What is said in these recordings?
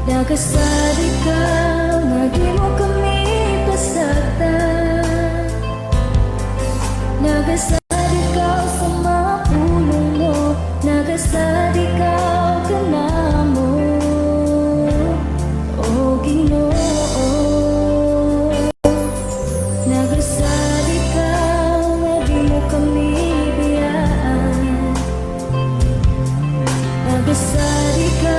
Nagasalig ka nga di mo kami pasagdan. Nagasalig ka sa mga pulong mo. Nagasalig ka kanamo, O Ginoo. Nagasalig ka nga di mo kami biyaan. Nagasalig ka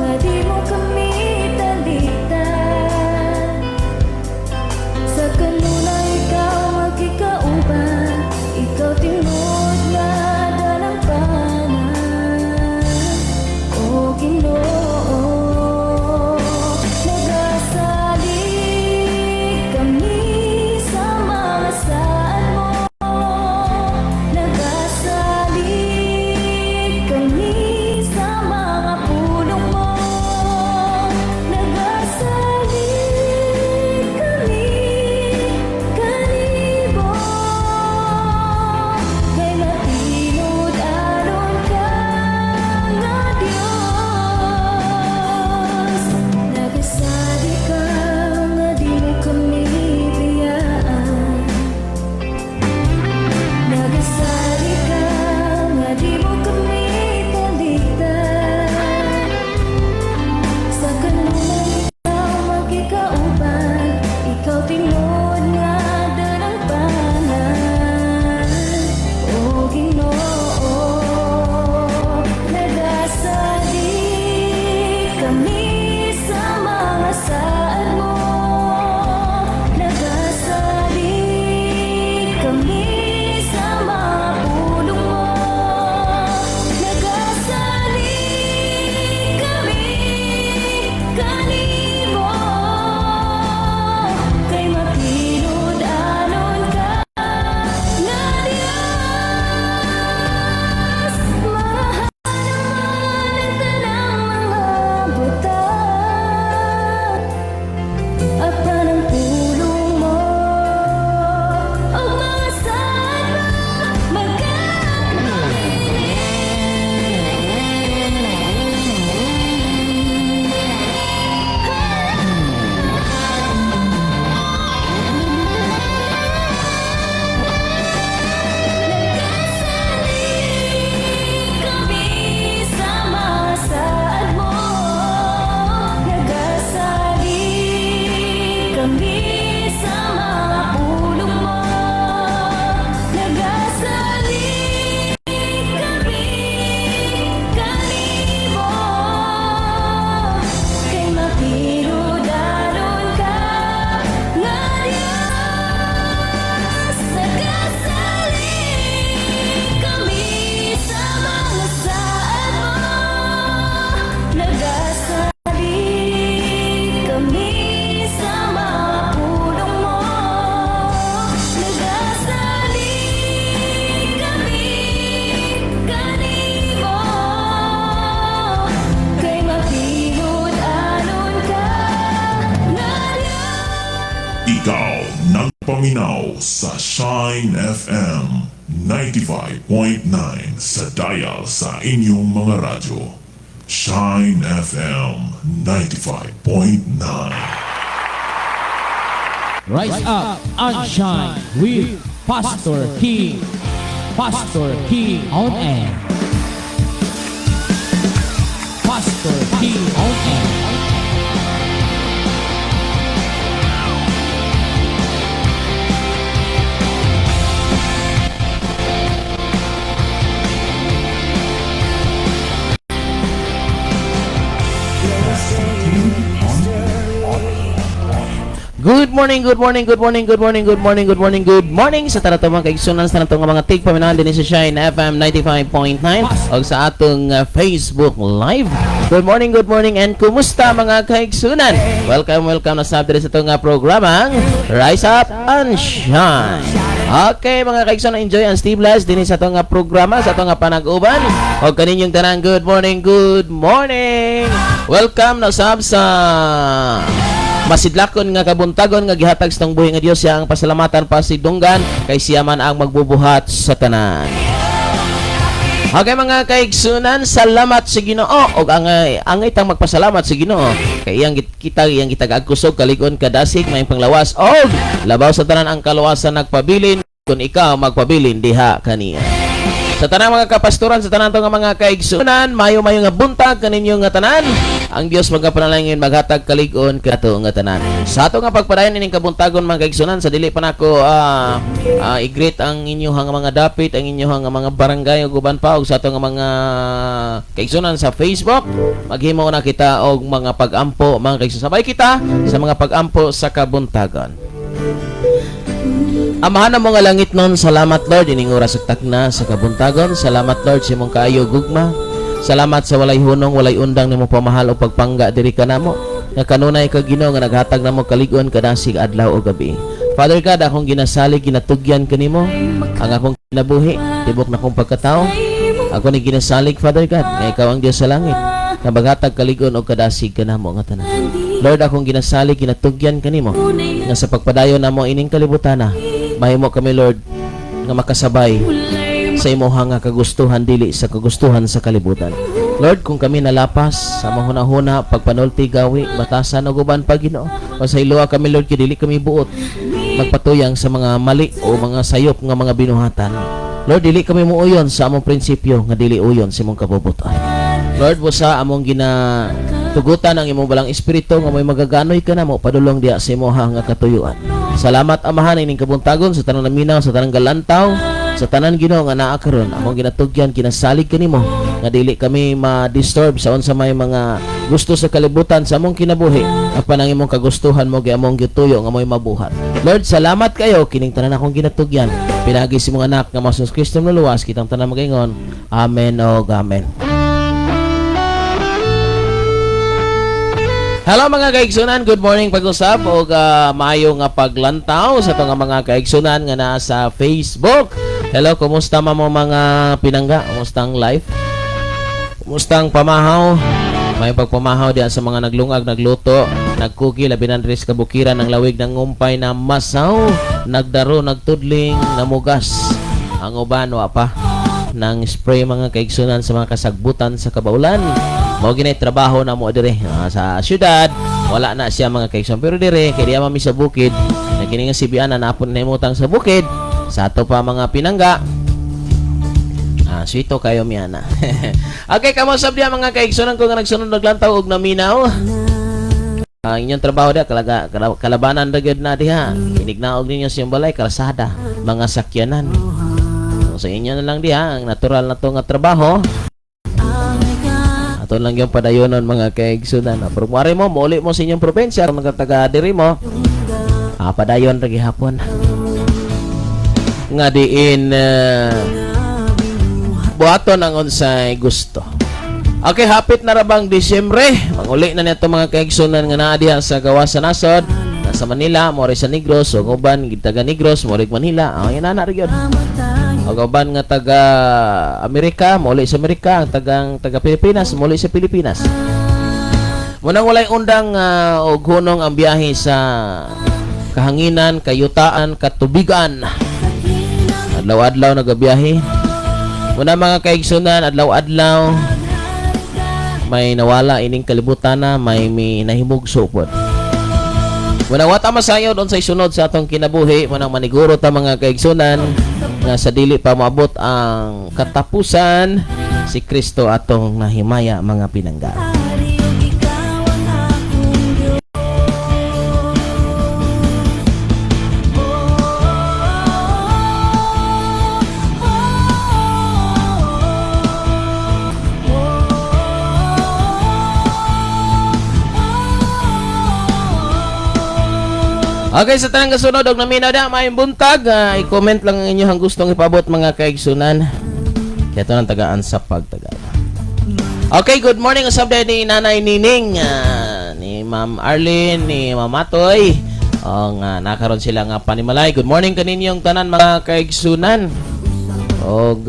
nga di mo kami talikdan. Sa kanunay ikaw magkikauban. Ikaw tinuod nga dalangpanan, O Ginoo. Nagasalig kami sa mga saad mo. Nagasalig kami sa mga pulong mo. Nagasalig kami kanimo kay matinud-anon ka nga Dios. Nagasalig ka nga di mo kami biyaan. Nagasalig ka nga di mo kami talikdan. Sa kanunay ikaw magkikauban. Ikaw tinuod nga dalangpanan, O Ginoo. Nagasalig kami sa mga saad mo. Nagasalig kami sa mga pulong mo. Nagasalig kami kanimo kay matinud-anon ka nga Dios. Mahal ang tanang mga butang apan ang pulong mo ug mga saad mo magkabilin. Nagasalig kami sa mga saad mo. Nagasalig kami sa mga pulong mo. Nagasalig kami kanimo kay matinud-anon ka nga Dios. Nagasalig kami sa mga saad mo. Nagasalig kami sa mga pulong mo. Nagasalig kami kanimo kay matinud-anon ka nga Dios. Ikaw nagpaminaw sa Shine FM 95.9 sa dial sa inyong mga radyo. Shine FM 95.9. Rise up and shine with Pastor King. Pastor King on air. Pastor King on air. Good morning, good morning, good morning, good morning, good morning, good morning, good morning sa tanan mga kaigsunan, sa tanan nga mga tigpaminaw dinhi sa Shine FM 95.9 og sa atong Facebook Live. Good morning and kumusta, mga kaigsunan? Welcome, welcome na sab diri sa atong programang Rise Up and Shine. Okay, mga kaigsunan, enjoy and stay blessed dinhi sa atong programa, sa atong panag-uban. Og kaninyong tanan, good morning, good morning. Welcome na sab sa masidlakon nga kabuntagon nga gihatag sa buhi nga Dios. Siya ang pasalamatan, pasidunggan, kay siya man ang magbubuhat sa tanan. Okay, mga kaigsunan, salamat sa Ginoo og ang itang magpasalamat sa Ginoo kay iyang kita iyang gitag kusog, kalig-on, kadasig, may panglawas og labaw sa tanan ang kaluwasan nagpabilin kung ikaw magpabilin diha kaniya. Sa tanang mga kapastoran, sa tanan nga mga kaigsunan, mayo-mayo nga buntag kaninyo nga tanan. Ang Dios magapanalangin maghatag kalig-on kato nga tanan. Sa ato nga pagpadayon ining kabuntagon, mga kaigsunan, sa dili pa nako i-greet ang inyong mga dapit, ang inyong mga barangay ug uban pa ug sa ato nga mga kaigsunan sa Facebook, maghimo na kita og mga pag-ampo, mga kaigsunan. Sabay kita sa mga pag-ampo sa kabuntagon. Amahan mo nga langit nun, salamat, Lord, ining oras ug takna sa kabuntagon. Salamat, Lord, sa imong kaayo gugma. Salamat sa walay hunong, walay undang nimo pamahal o pagpangga diri kanamo. Nga kanunay ka, Ginoo, nga naghatag namo kalig-on, kadasig, adlaw o gabi. Father God, akong ginasalig, ginatugyan kanimo ang akong kinabuhi, tibok na akong pagkatao. Ako ni ginasalig, Father God, nga ikaw ang Dios sa langit nga maghatag kalig-on o kadasig kanamo nga tanan. Lord, akong ginasalig, ginatugyan kanimo nga sa pagpadayon namo ining kalibutana, mahimo kami, Lord, nga makasabay sa imuha nga kagustuhan, dili sa kagustuhan sa kalibutan. Lord, kung kami nalapas sa mga hunahuna, pagpanulti, gawi, batasan o uban pa, Ginoo, pasayloa kami, Lord, kay dili kami buot magpatuyang sa mga mali o mga sayop nga mga binuhatan. Lord, dili kami muuyon sa among prinsipyo nga dili uyon sa imong kabubutan. Lord, busa among gina tugutan ang imong balang espiritu nga may magaganoy ka namo padulong diya sa imuha nga katuyuan. Salamat, Amahan, ining kabuntagon sa tanang naminaw, sa tanang galantaw, sa tanan, Ginoo, nga naa karon. Among ginatugyan, kinasalig kanimo nga dili kami ma-disturb sa unsa may mga gusto sa kalibutan sa among kinabuhi. Apan ang imong kagustuhan mo gi among gituyo nga mo'y mabuhat. Lord, salamat kayo kining tanan akong ginatugyan. Pinagi sa imong anak nga mao si Kristo luwas kitang tanan magaingon. Amen o amen. Hello, mga kaigsunan, good morning pag-usap o maayo nga paglantaw sa itong mga kaigsunan nga naa sa Facebook. Hello, kumusta mo mga pinangga? Kumusta ang life? Kumusta ang pamahaw? May pagpamahaw diyan sa mga naglungag, nagluto, nagkuki, labi na diri sa kabukiran ng lawig ng ngumpay na masaw, nagdaro, nagtudling, namugas. Ang uban wa pa ng spray, mga kaigsunan, sa mga kasagbutan sa kabaulan. Mao ginay trabaho na mo dire sa syudad, wala na siya, mga kaigsunan. Pero dire kay diya mami sa bukid, na kini nga sibiana napon nahimutang sa bukid sa ato pa, mga pinangga. Sweeto kayo miyana. Okay, kamo sab diya, mga kaigsunan ko nga nagsunod, naglantaw og naminaw. Ang inyong trabaho diya kalabanan ra gyud na diha. Inignaog ninyo sa inyong balay, kalsada, mga sakyanan. So, sa inyo na lang diha ang natural na to nga trabaho. Ato lang yung padayonon, mga kaigsunan. Pero kung mo, mauli mo sa inyong probinsya, kung nagtaga diri mo, padayon ra gihapon. Nga diin buhaton ang unsay gusto. Okay, hapit na ra bang Disyembre? Manguli na nito, mga kaigsunan nga naa diha sa gawas sa nasod. Nasa Manila, mo sa Negros, ug uban taga Negros, mo Manila. Ah, yan na ra gyud. Ug uban nga taga Amerika, muli sa Amerika, ang tagang taga Pilipinas, muli sa Pilipinas. Munang walay undang og hunong ang biyahe sa kahanginan, kayutaan, katubigan. Adlaw-adlaw nagabiyahe. Muna, mga kaigsunan, adlaw-adlaw may nawala ining kalibutan na may nahimugso pod. Muna wata masayod unsay sunod sa atong kinabuhi, munang maniguro ta, mga kaigsunan, nga sa dili pa moabot ang katapusan, si Kristo atong nahimaya, mga pinangga. Hari ug ikaw ang akong Diyos. Okay, sa tanang kasunod og naminaw na maayong buntag, i-comment lang ang inyong gustong ipabot, mga kaigsunan. Kaya ito ng tagaan sa pagtagal. Okay, good morning usab ni Nanay Nining, ni Ma'am Arlene, ni Ma'am Matoy. O nga nakaron sila nga panimalay. Good morning kaninyong tanan, mga kaigsunan. Og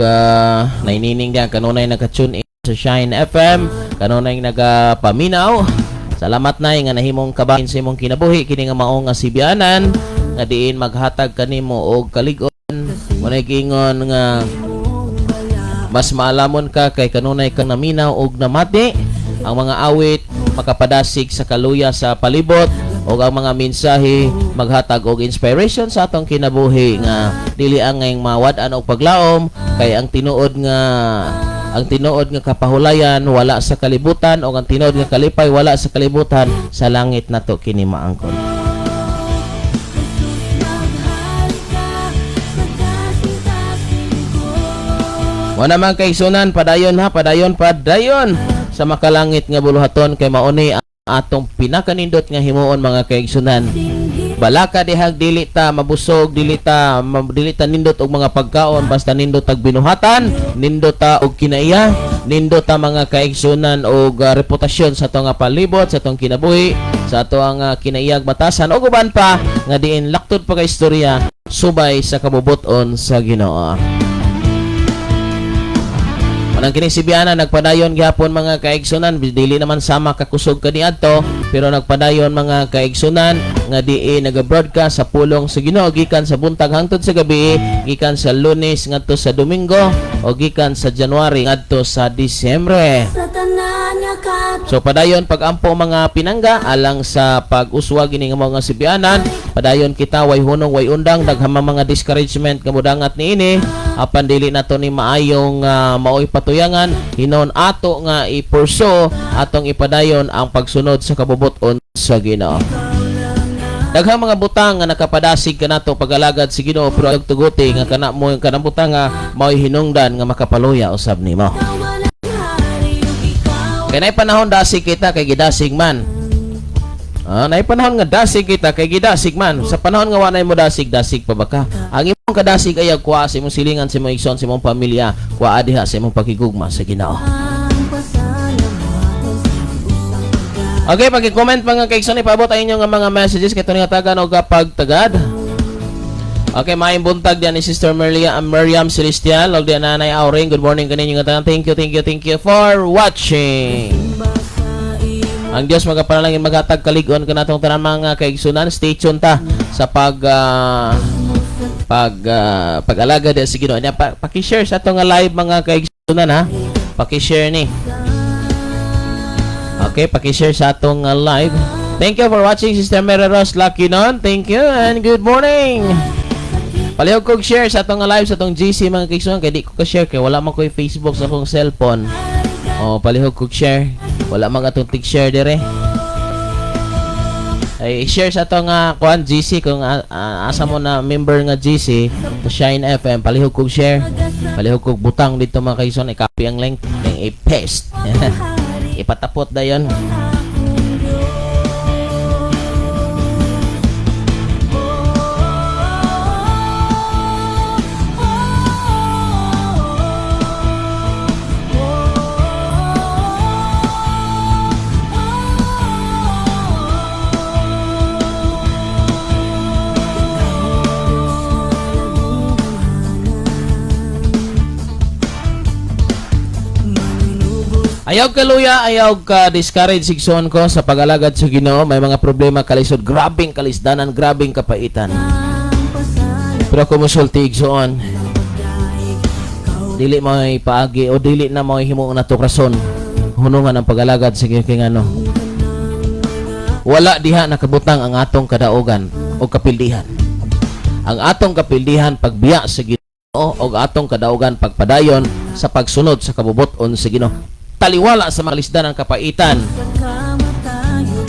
nainining diyan kanunay naka-tune in sa Shine FM, kanunay nagapaminaw. Salamat nay nga nahimong kabahin sa imong kinabuhi kini nga mao nga sibianan nga diin maghatag kanimo og kalig-on. Munay giingon nga Mas maalamon ka kay kanunay kang naminaw og namati. Ang mga awit makapadasig sa kaluya sa palibot o ang mga mensahe maghatag og inspiration sa atong kinabuhi nga dili angay mawad-an og paglaom kay ang tinuod nga kapahulayan wala sa kalibutan o ang tinuod nga kalipay wala sa kalibutan, sa langit nato kini maangkon. Maghari ka sa kasing-kasing ko. Wa naman kay sunan, padayon ha, padayon, padayon sa makalangit nga buluhaton kay mauni ang atong pinakanindot nga himuon, mga kaigsunan. Balaka dihag dili ta mabusog, dili ta nindot og mga pagkaon, basta nindot tag binuhatan, nindot ta og kinaiya, nindot ta, mga kaigsunan, og reputasyon sa atong nga palibot, sa atong kinabuhi, sa ato ang kinaiyag batasan ug uban pa nga diin laktod pa kay istorya subay sa kabubut-on sa Ginoo. Manang kini si Biana nagpadayon gihapon, mga kaigsunan, dili naman sama kakusog kaniadto, pero nagpadayon, mga kaigsunan, nga diin naga-broadcast sa pulong sa Ginoo gikan sa buntag hangtod sa gabi, gikan sa Lunes ngadto sa Domingo o gikan sa January ngadto sa Disyembre. Sa tanan nga kat So padayon pagampo, mga pinangga, alang sa pag-uswag ini nga mga sibianan. Padayon kita, way hunong, way undang. Daghang mga discouragement nga modangat niini, apan dili nato ni maayong maoy patuyangan. Hinon ato nga i-pursue, atong ipadayon ang pagsunod sa kabubut-on sa Ginoo. Daghang mga butang nga nakapadasig kanato pag-alagad sa Ginoo, pero ag tuguti nga kana mo kanang butang nga maoy hinungdan nga makapaluya usab nimo. Walang hari ug ikaw Kay naay panahon dasig kita kay gidasig man. Ah, naay panahon nga dasig kita kay gidasig man. Sa panahon nga wanay mo dasig, dasig pa ba ka? Ang imong kadasig ay kuha sa imong silingan, sa imong igsoon, sa imong pamilya, kuha diha sa imong pakigugma sa Ginoo. Ang pasalamatan sa usang pagka Okay, pag-comment, mga kaigsoon, ipaabot ang inyong mga messages kay nga tagan og pagtagad. Okay, maayong buntag diyan ni Sister Merlia, Miriam Celestial, og diyan Nanay Auring. Good morning kaninyo nga tanan. Thank you, thank you, thank you for watching. Basa imo Ang Dios magapanalangin maghatag kalig-on kanatong tanan, mga kaigsunan. Stay tuned ta sa pag-alaga diya sa Ginoo. Nya paki-share sa atong nga live, mga kaigsunan, ha. Paki-share ni. Okay, paki-share sa atong live. Thank you for watching, Sister Mary Rose Lakinon. Thank you and good morning. Palihog kog share sa atong nga live sa atong GC, mga kaigsunan, kay di ko ka-share kay wala man ko'y Facebook sa akong cellphone. Oh, palihog kog share. Wala man atong tig share dire. Ay i-share sa atong kuan GC kung asa mo na member nga GC sa Shine FM, palihog kog share. Palihog kog butang dito, mga kaigsoon, i-copy ang link, then i-paste. Ipatapot dayon. Akong Diyos. Ayaw ka luya, ayaw ka discourage, igsoon ko, sa pag-alagad sa Ginoo. May mga problema, kalisod, grabing kalisdanan, grabing kapaitan. Pero kung musulti, igsoon, dili mo paagi o dili na mo himuon na rason hunungan ang pag-alagad sa Ginoo kay ngano wala diha nakabutang ang atong kadaugan o kapildihan. Ang atong kapildihan pagbiya sa Ginoo o atong kadaugan pagpadayon sa pagsunod sa kabubut-on sa Ginoo. Taliwala sa mga kalisdan ang kapaitan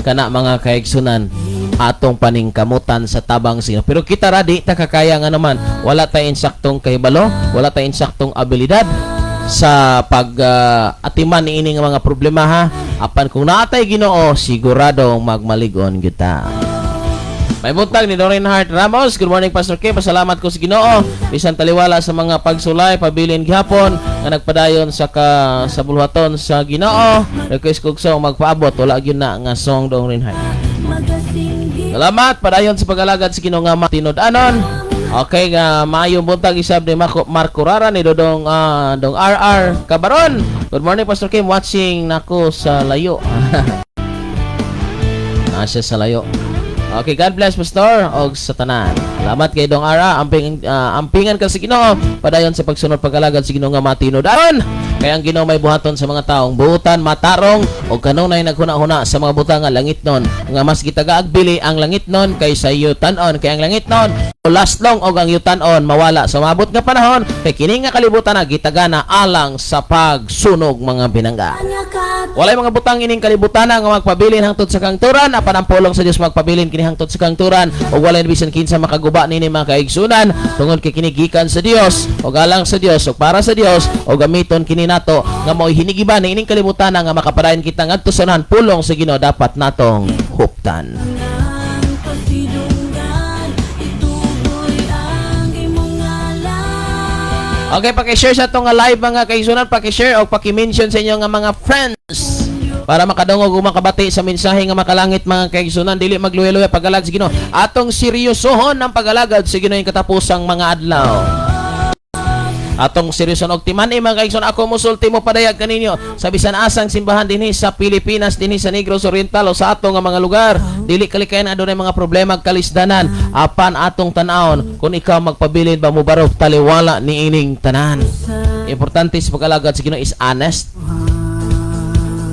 kana, mga kaigsunan, atong paningkamutan sa tabang sa Ginoo. Pero kita ra di ta kakaya nga naman wala tay insaktong kahibalo, wala tay insaktong abilidad sa pag atiman niini nga mga problema ha. Apan kung naatay Ginoo, sigurado magmalig-on kita. May buntag ni Doreen Hart Ramos. Good morning, Pastor K. Pasalamat ko sa Ginoo. Bisan taliwala sa mga pagsulay, pabilin gihapon nga nagpadayon sa buluhaton sa Ginoo. Request kog song magpaabot. Wala gyud na nga song, Doreen Hart. Salamat padayon sa pag-alagad sa Ginoo nga matinud-anon. Okay nga maayong buntag isab ni Marco, Marco Rara ni Dodong Dong RR Cabaron. Good morning, Pastor Kim, watching nako sa layo. Nasa sa layo. Okay, God bless, Pastor, og sa tanan. Salamat kay Dong Ara. Ampingan ka sa Ginoo. Padayon sa pagsunod pag-alagad sa Ginoo nga matinud-anon. Kaya ang Ginoo may buhaton sa mga taong buutan, matarong o kanunay naghuna-huna sa mga butang nga langitnon, nga mas gitagaag bili ang langitnon kaysa yutanon, kay ang langitnon last long og ang yutanon mawala sa mabot nga panahon, kay kini nga kalibutan na gitagana alang sa pagsunog mga binangga. Walay mga butang ining kalibutan nga magpabilin hangtod sa kangturan, apan ang pulong sa Dios magpabilin kini hangtod sa kangturan, ug walay bisan kinsa makaguba nini, mga kaigsunan, tungod kay kini gikan sa Dios ug alang sa Dios ug para sa Dios, ug gamiton kini nato nga mao'y hinigiban ni ining kalibutan nga makapadayon kita ngadto sa unahan. Pulong sa Ginoo dapat natong huptan. Ang pagtidunggan, ituboy ang imong ngalan. Okay, paki-share sa atong nga live, mga kaigsunan, paki-share o paki-mention sa inyong nga mga friends para makadungog ug makabati sa mensahe nga makalangit, mga kaigsunan. Dili magluya-luya pag-alagad sa Ginoo. Atong seryosohon ang pag-alagad sa Ginoo yung katapusang mga adlaw. Atong seryoson og timan mga kaigsoon. Ako musulti mo padayag kaninyo sa bisan asang simbahan dinhi sa Pilipinas, dinhi sa Negros Oriental o sa atong nga mga lugar, dili kalikayan adunay mga problema, kalisdanan, apan atong tan-awon kung ikaw magpabilin ba, mubarog taliwala ni ining tanan. Importante sa pag-alagad sa Ginoo is honest.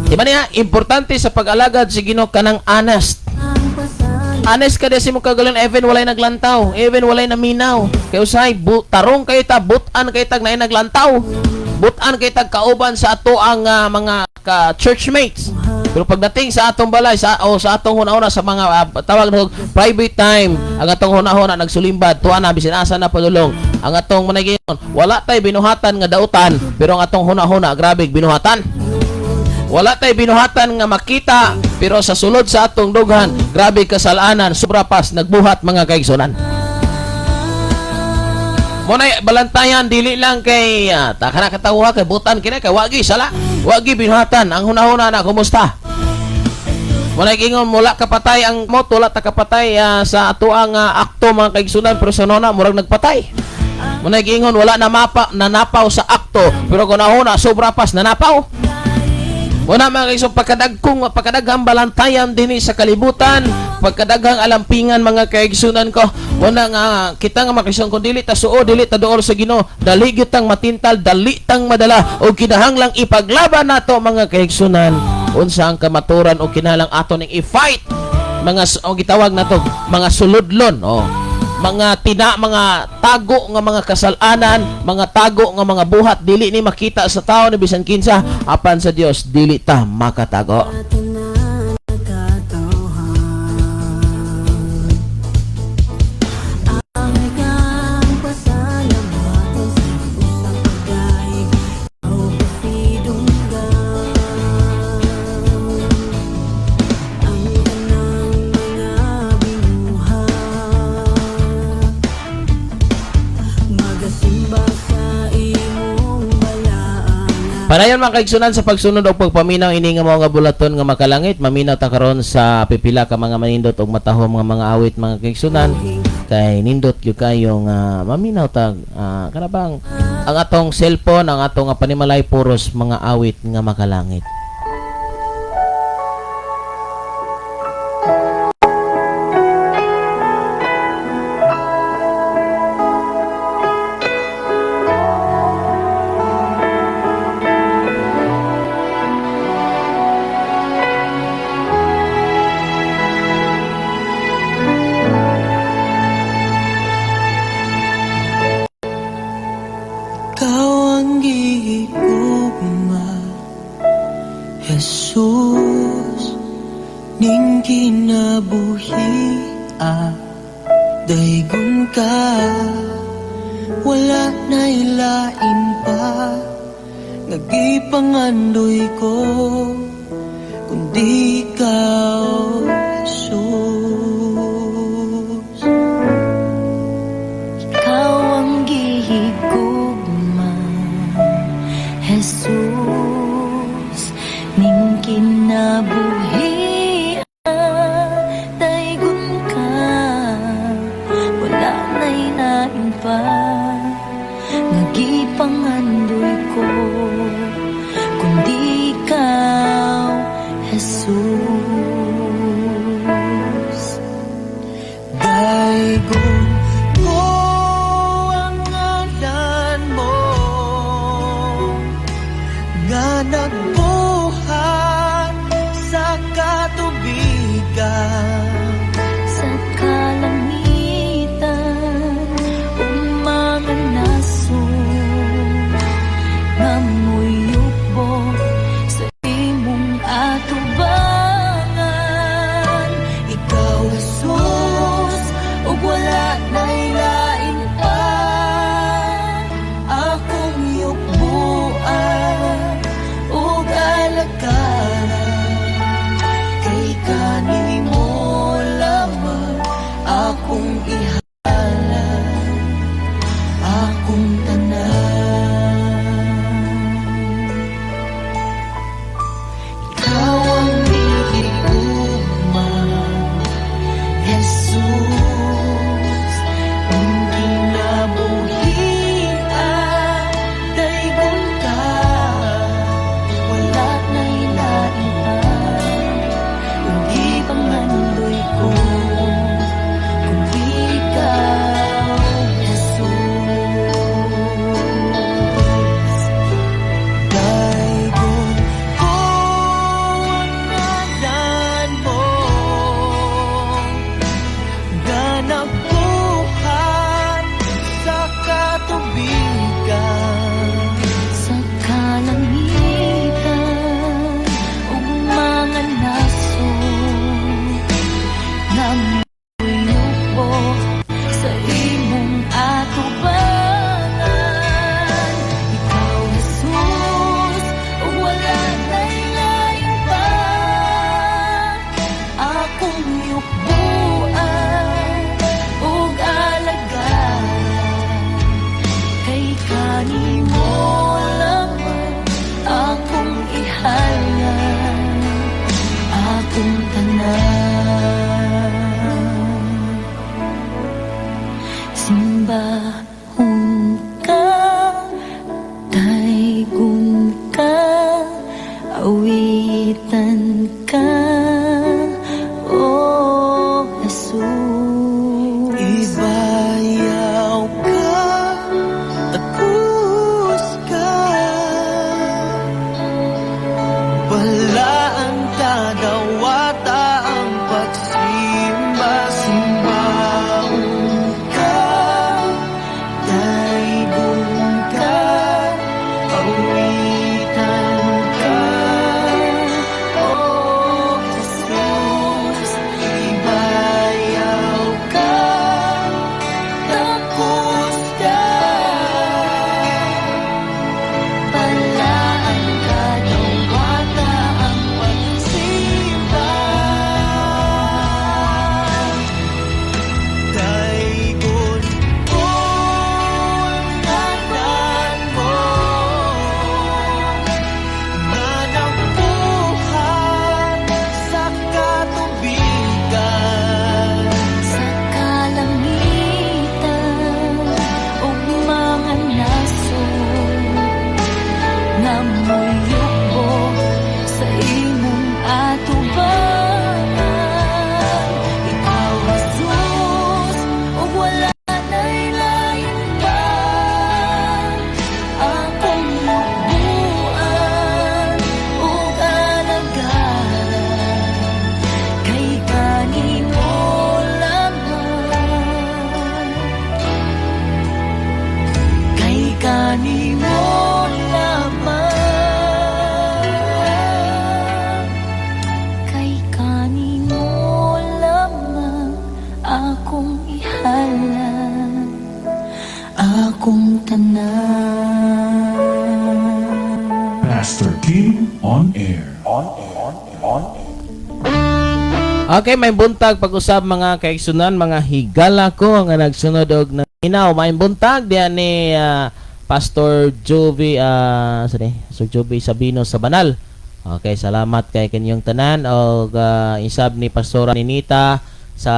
Di ba niya? Importante sa pag-alagad sa Ginoo kanang honest. Honest ka sa imong kagalingon, even walay naglantaw, even walay naminaw. Kay usahay tarong kay ta, butan kay tag naay naglantaw. Butan kay tag kauban sa ato ang mga ka churchmates. Pero pagdating sa atong balay sa o sa atong hunahuna sa mga tawag na private time, ang atong hunahuna nagsulimbad, tuwa na bisin asa na padulong. Ang atong manaygon, wala tay binuhatan nga dautan, pero ang atong hunahuna grabe binuhatan. Wala tay binuhatan nga makita, pero sa sulod sa atong dughan, grabe kasalanan, sobra pas nagbuhat, mga kaigsunan. Munay balantayan dili lang kay ta kana katawha kay butan kini kay wagi sala, wagi binuhatan ang hunahuna na kumusta. Munay ingon mula kapatay ang moto, wala ta kapatay sa atoang akto, mga kaigsunan, pero sa nona murag nagpatay. Munay ingon wala na mapa nanapaw sa akto, pero kung nahuna sobra pas nanapaw. Una, mga kaigsoon, pagkadaghang balantayan dinhi sa kalibutan, pagkadaghang alampingan, mga kaigsunan ko. Muna nga kita nga mga kaigsunan, kung dili ta suo, dili ta duol sa Ginoo, dali gyud tang matintal, dali tang madala o kinahanglang ipaglaban nato, mga kaigsunan, unsa ang kamaturan o kinahanglang ato ning i-fight mga o gitawag nato mga suludlon o mga tina, mga tago nga mga kasalanan, mga tago nga mga buhat, dili ni makita sa tao ni bisan kinsa, apan sa Dios dili ta makatago. Tanan katawhan, ang ikang pasalamatan sa usang pagdahig o pasidunggan ang tanang mga binuhat magasimba sa imong balaan. Padayon, mga kaigsunan, sa pagsunod og pagpaminaw ini nga mga bulaton nga makalangit. Maminaw ta karon sa pipila ka mga manindot og matahom nga mga awit, mga kaigsunan, kay nindot gyud kayo nga maminaw ta kana bang ang atong cellphone, ang atong nga panimalay puros mga awit nga makalangit. Ikaw ang gihigugma, Jesus, ning kinabuhi daygon ka. Wala na ilain pa nga gipangandoy ko kundi ikaw, Jesus. Ikaw ang gihigugma, Jesus, ning kinabuhi daygon ka. Wala na'y lain pa nga gipangandoy ko kundi ikaw, Jesus. Daygon ko ang ngalan mo nga nagbuhat sa katubigan, sa kalangitan ug mga nasod nga moyukbo sa imong atubangan. Ikaw, Jesus, ug wala na'y lain pa, akong yukbuan ug alagaran, kay kanimo lamang akong ihalad akong tanan. Ikaw ang gihigugma, Jesus, ang kinabuhian. Daygon ka. Wala na'y lain pa ang gipangandoy ko kundi ikaw, Jesus. Daygon ko ang ngalan mo nga nagbuhat sa katubigan, sa kalangitan ug mga nasod nga moyukbo sa imong atubangan. Ikaw, Jesus, ug wala na'y lain pa, akong yukbuan ug alagaran, kay kanimo lamang akong ihalad akong tanan. Simbahon ka, daygon ka, awitan ka, O Jesus. Ibayaw ka, takos ka, balaan ta, dawata ang pagsimba. Simbahon ka, daygon ka, awitan ka, O Jesus. Ibayaw ka, takos ka, Balaan ka, dawata ang pagsimba. Daygon ko ang ngalan mo nga nagbuhat sa katubigan, sa kalangitan ug mga nasod nga moyukbo sa imong atubangan. Ikaw, Jesus, ug wala na'y lain pa, akong yukbuan ug alagaran, kay kanimo lamang, kay kanimo lamang, kay kanimo lamang akong ihalad akong tanan. Pastor Kim on air. Okay, may buntag pag-usab, mga kaigsunan, mga higala ko nga nagsunod og naminaw. May buntag diyan ni Pastor Jovi, sorry, Pastor Jovi Sabino sa Banal. Okay, salamat kay kanyong tanan og isab ni Pastora Ninita sa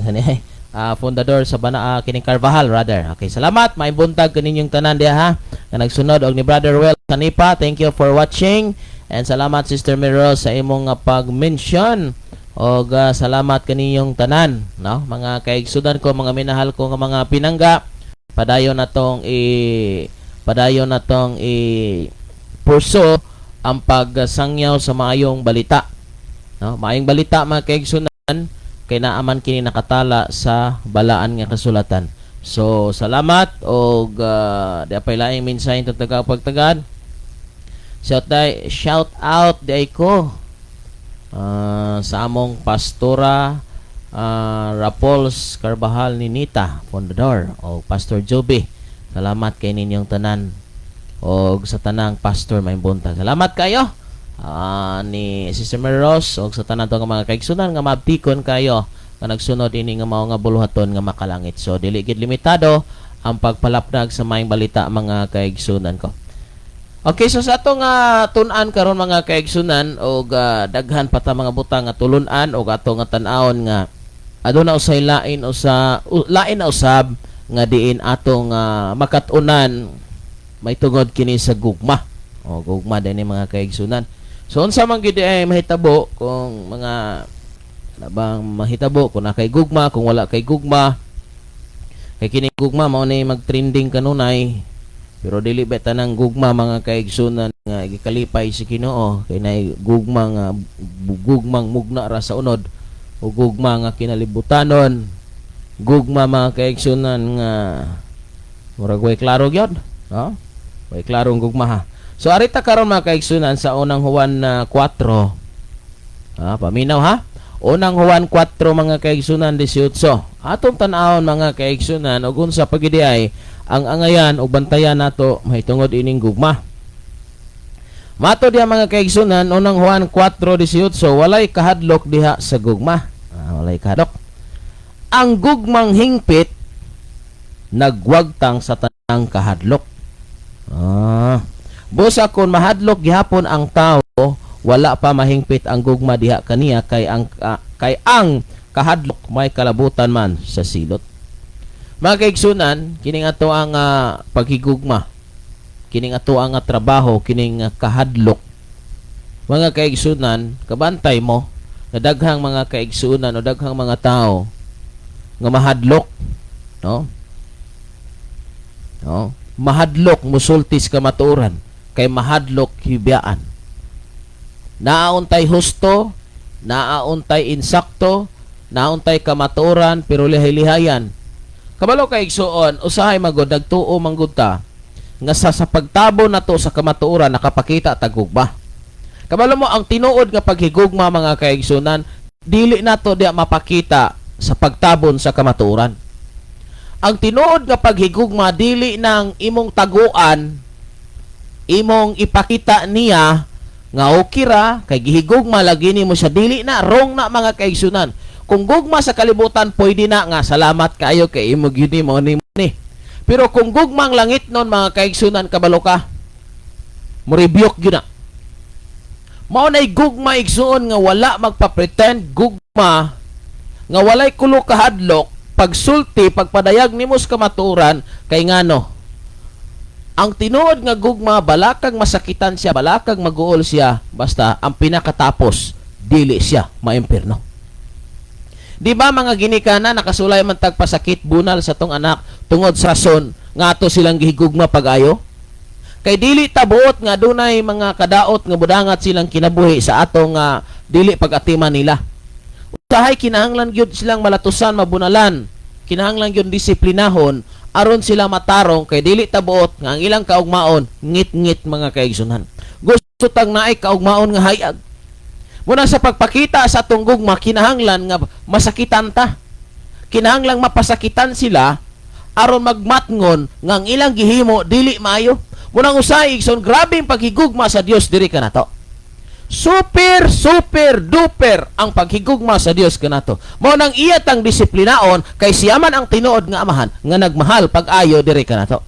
ano, fundador sa bana, kining Carvajal rather. Okay, salamat. May buntag kaninyong tanan diha ha. Nga nagsunod og ni Brother Well Sanipa. Thank you for watching. And salamat, Sister Miro, sa imong pag-mention. Og salamat kaniyong tanan, no? Mga kaigsudan ko, mga minahal ko nga mga pinangga, padayon natong i pursue ang pagsangyaw sa maayong balita. No? Maayong balita, mga kaigsunan, kay naaman kini nakatala sa balaan nga kasulatan. So salamat og di pay laing mensahe itong taga pagtagad. Shout out di ko sa among pastora Rapols Carbajal Ninita Fondador o Pastor Joby. Salamat kay ninyong tanan og sa tanang pastor may buntag. Salamat kayo ni Sister Mary Rose og sa tanan to nga mga kaigsunan nga maabtikon kayo nga nagsunod ini nga mao nga buluhaton nga makalangit. So dili gid limitado ang pagpalapnag sa maayong balita, mga kaigsunan ko. Okay, so sa atong tun-an karon, mga kaigsunan, og daghan pa ta mga butang nga tulun-an og ato nga tan-awon nga aduna usay lain usa lain na usab nga diin atong makat-unan may tungod kini sa gugma. O gugma din ni, mga kaigsunan. So unsa man gid ay mahitabo kung mga bang mahitabo kung na kay gugma, kung wala kay gugma? Kay kini gugma mao ni magtrending kanunay, pero dili ba tanang gugma, mga kaigsunan, nga gikalipay si Ginoo, kay nay gugma nga gugmang mugna ra sa unod o gugma nga kinalibutanon, gugma, mga kaigsunan, nga murag way klaro gyud, no? Way klarong gugma ha. So arita karon, mga kaigsunan, sa Unang Juan na 4. Ah, paminaw ha. Unang Juan 4, mga kaigsunan, 18. Atong tan-awon, mga kaigsunan, ug unsa pagidi ay ang angayan o bantayan nato mahitungod ining gugma. Mato diha, mga kaigsunan, Unang Juan 4:18, walay kahadlok diha sa gugma. Ah, walay kahadlok. Ang gugmang hingpit nagwagtang sa tanang kahadlok. Ah. Busa kung mahadlok gihapon ang tao, wala pa mahingpit ang gugma diha kaniya kay ang kahadlok may kalabutan man sa silot. Mga kaigsunan, kining ato ang paghigugma. Kining ato ang trabaho, kining kahadlok. Mga kaigsunan, kabantay mo na daghang mga kaigsunan o daghang mga tao nga mahadlok, no? No? Mahadlok musulti sa kamatuoran kay mahadlok hibiyaan. Naauntay husto, naauntay insakto, naauntay kamatuoran pero lihay-lihayan. Kabalo kay igsuon, usahay magod nagtuo manggod ta nga sa pagtabo nato sa kamatuoran nakapakita tag gugma. Kabalo mo ang tinuod nga paghigugma, mga kaigsunan, dili nato diya mapakita sa pagtabon sa kamatuoran. Ang tinuod nga paghigugma dili nang imong taguan, imong ipakita niya nga okay ra kay gihigugma lagi nimo siya. Dili na, wrong na, mga kaigsunan. Kung gugma sa kalibutan, pwede na nga salamat kayo kay imo gyud ni mo ni ni. Pero kung gugmang langit nun, mga kaigsunan, kabalo ka mo rebuke gyud na. Mao nay gugma, igsuon, nga wala magpa-pretend, gugma nga walay kulo kahadlok pagsulti, pagpadayag nimo sa kamatuoran. Kay ngano, ang tinuod nga gugma, balakag masakitan siya, balakag maguol siya, basta ang pinakatapos dili siya maimpirno. Di ba, mga ginikana, nakasulay man tag pasakit bunal sa tong anak tungod sa rason nga ato silang gihigugma pag-ayo? Kay dili ta buot nga dunay mga kadaot nga budangat silang kinabuhi sa atong dili pag-atiman nila. Usahay kinahanglan gyud silang malatusan, mabunalan. Kinahanglan gyud disiplinahon aron sila matarong kay dili ta buot nga ang ilang kaugmaon ngit-ngit, mga kaigsunan. Gusto tang naay kaugmaon nga hayag. Muna sa pagpakita sa atong gugma, kinahanglan nga masakitan ta. Kinahanglan mapasakitan sila aron magmatngon nga ang ilang gihimo dili maayo. Munang usahay, igsoon, grabe ang paghigugma sa Dios diri kanato. Super, super, duper ang paghigugma sa Dios kanato. Mao nang iya tang disiplinaon kay siya man ang tinuod nga amahan nga nagmahal pag-ayo diri kanato.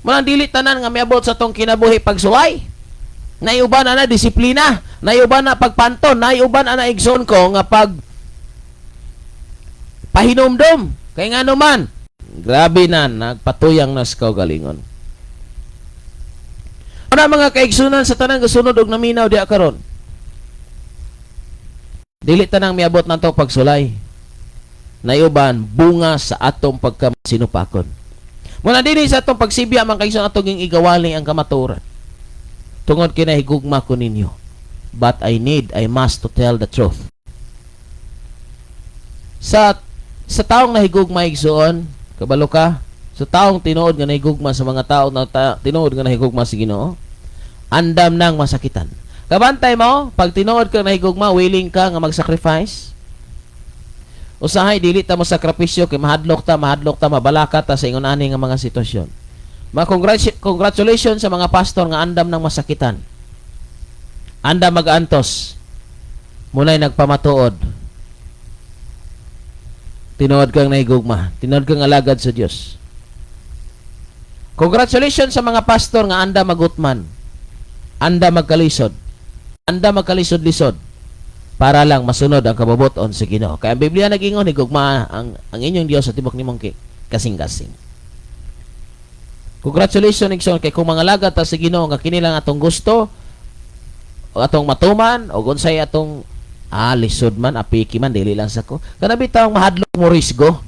Mao nang dili tanan nga miabot sa tong kinabuhi pagsuway. Naiuban na disiplina, naiuban na pagpanton, naiuban na igsoon ko nga pag pahinumdom. Kay ngano man, grabe na nagpatuyang nas kaugalingon. Ana, mga kaigsunan, sa tanang gasunod og naminaw diha karon. Dili tanang miabot nato pagsulay. Nayuban bunga sa atong pagkasinupakon. Muna dinhi sa atong pagsibya, mga kaigsoon, atong ging igawali ang kamatuoran. Tungod kinahigugma ko ninyo. But I must to tell the truth. Sa taong nahigugma, igsoon, kabalo ka, sa taong tinuod nga nahigugma, sa mga tao na tinuod nga nahigugma sa Ginoo, andam nang masakitan. Kabantay mo, pag tinuod ka nahigugma, willing ka nga mag-sacrifice. Usahay dili ta mo sakripisyo kay mahadlok ta, mabalaka ta sa ingon ani nga mga sitwasyon. Mga congratulations sa mga pastor nga andam ng masakitan. Andam mag-antos. Muna'y nagpamatuod. Tinuod kang nahigugma. Tinuod kang alagad sa Dios. Congratulations sa mga pastor nga andam magutman. Andam magkalisod. Andam magkalisod-lisod para lang masunod ang kabubuton sa Ginoo. Kaya ang Biblia nag-ingon, higugma ang inyong Dios sa tibok nimong kasing-kasing. Congratulations, igsoon, kay kung mga alagad ta sa Ginoo nga kini lang atong gusto o atong matuman o unsay atong lisod man, apiki man, dili lang sa ko. Kana bitawng mahadlok mo risgo.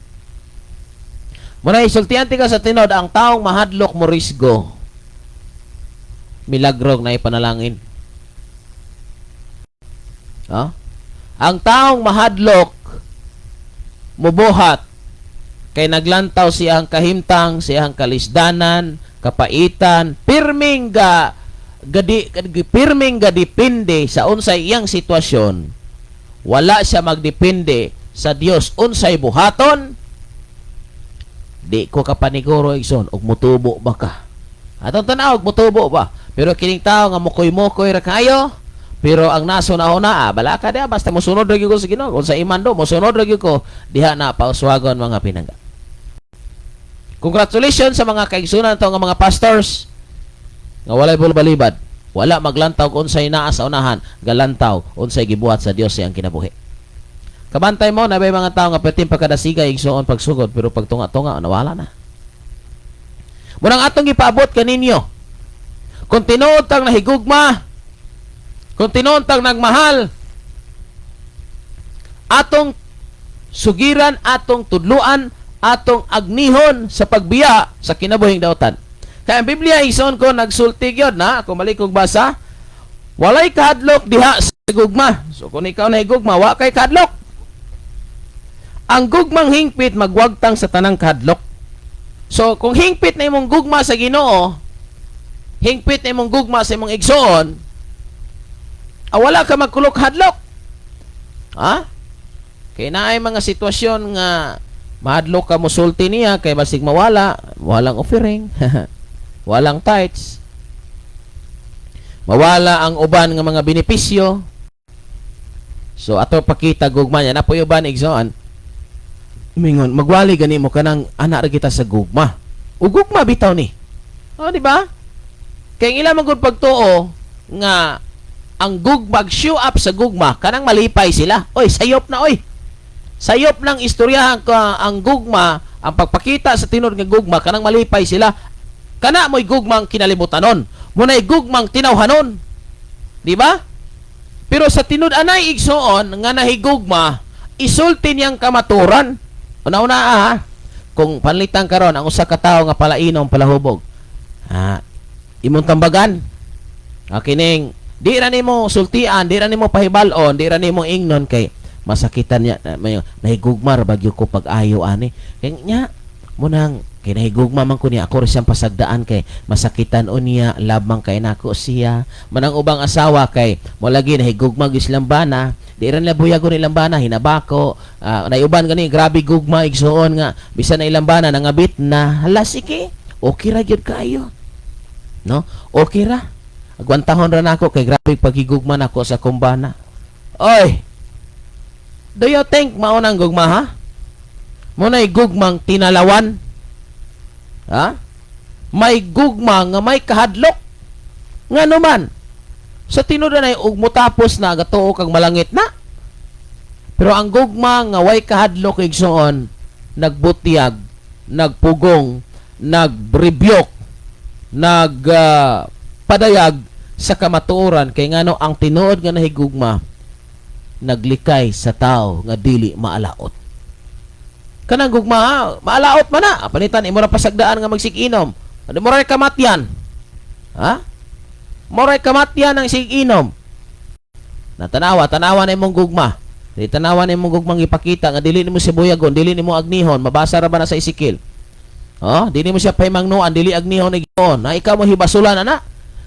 Muna isultian ka sa tinod, ang taong mahadlok mo risgo, milagrog na ipanalangin. Ha? Ang taong mahadlok mubuhat kay naglantaw siyang kahimtang, siyang kalisdanan, kapaitan, pirming ga depende sa unsay iyang sitwasyon. Wala siya magdepende sa Dios unsay buhaton. Di ko kapaniguro, igsoon, og mutubo ba ka? Atong tanaw, og mutubo ba? Pero kining tao nga mukoy-mukoy ra kayo, pero ang naso na una, balaka diha, basta mosunod ra gyud ko sa Ginoo. Kung sa imando, mosunod ra gyud ko, diha na pauswagon, mga pinangga. Congratulations sa mga kaigsunan to nga mga pastors nga walay bulbalibad. Wala maglantaw kung unsay naa sa unahan, galantaw unsay gibuhat sa Dios siyang kinabuhi. Kabantay mo na mga tao nga perting pagkadasigay, igsoon, pagsugod, pero pag tunga-tunga nawala na. Munang atong gipaabot kaninyo. Kung tinuod tang nahigugma, kung tinuod tang nagmahal, atong sugiran, atong tudluan, atong agnihon sa pagbiya sa kinabuhing dautan. Kaya ang Biblia, igsoon ko, nagsulti gyud na, kung mali kong basa, walay kahadlok diha sa gugma. So kung ikaw nahigugma, wa kay kahadlok. Ang gugmang hingpit magwagtang sa tanang kahadlok. So kung hingpit na imong gugma sa Ginoo, hingpit na imong gugma sa imong igsoon, wala ka magkulok hadlok. Ha? Kay naay mga sitwasyon nga mahadlok ka mosulti niya kay basig mawala, walang offering, walang tithes. Mawala ang uban nga mga benepisyo. So ato pakita gugma niya napoy uban, igsoon. Mingon, magwali gani mo kanang ana ra kita sa gugma. O gugma bitaw ni. O, di ba? Kay ang ila man gud pagtuo nga ang gugma show up sa gugma kanang malipay sila. Oy, sayop na oy. Sayop ng istoryahan ka ang gugma, ang pagpakita sa tinuod nga gugma kanang malipay sila. Kana mo'y gugmang kinalibutanon. Muna'y gugmang tinawhanon. Di ba? Pero sa tinud anay, igsoon, nga nahigugma, isulti niyang kamaturan. Una-una ah, kung panlitan karon ang usa ka tawo nga palainom, palahubog. Imong tambagan. Kining di ra nimo sultian, di ra nimo pahibal-on, di ra nimo ingnon kay masakitan niya na, may nahigugma ra bagyo ko pag-ayo ani. Kay nya munang kay nahigugma man ko niya, ako ra siyang pasagdaan kay masakitan o niya, love man kay nako siya. Manang ubang asawa kay mo lagi nahigugma gyud silang bana, di ra nila buyagon ilang bana, hinabako. Naiuban gani grabe gugma, igsuon, nga bisan na ilang bana nangabit na, hala sige, okay ra gyud kayo. No? Okay ra. Agwantahon ra nako kay grabe pagigugma nako sa kumbana. Oy. Do you think mao nang gugma, ha? Mo na'y gugmang tinalawan. Ha? May gugma nga may kahadlok. Nga naman, sa tinuod na ug mutapos na gatuo kag malangit na. Pero ang gugma nga way kahadlok, igsoon, nagbutyag, nagpugong, nagrebuke, nag padayag sa kamatuoran kay ngano ang tinuod nga nahigugma Naglikay sa tao nga dili maalaot. Kanang gugma, ha? Maalaot man na. Panitan imo ra pasagdaan nga magsiginom. Ano mo ra kamatyan? Ha? Mo ra kamatyan ang siginom. Natanawa, tanawa na imong gugma. Di tanawa na imong gugmang ipakita nga dili nimo siya buyagon, dili nimo agnihon, mabasa ra ba na sa Ezekiel? Oh, dili mo siya pahimangnuan, dili agnihon ni Gion. Na ikaw mo hibasulan ana.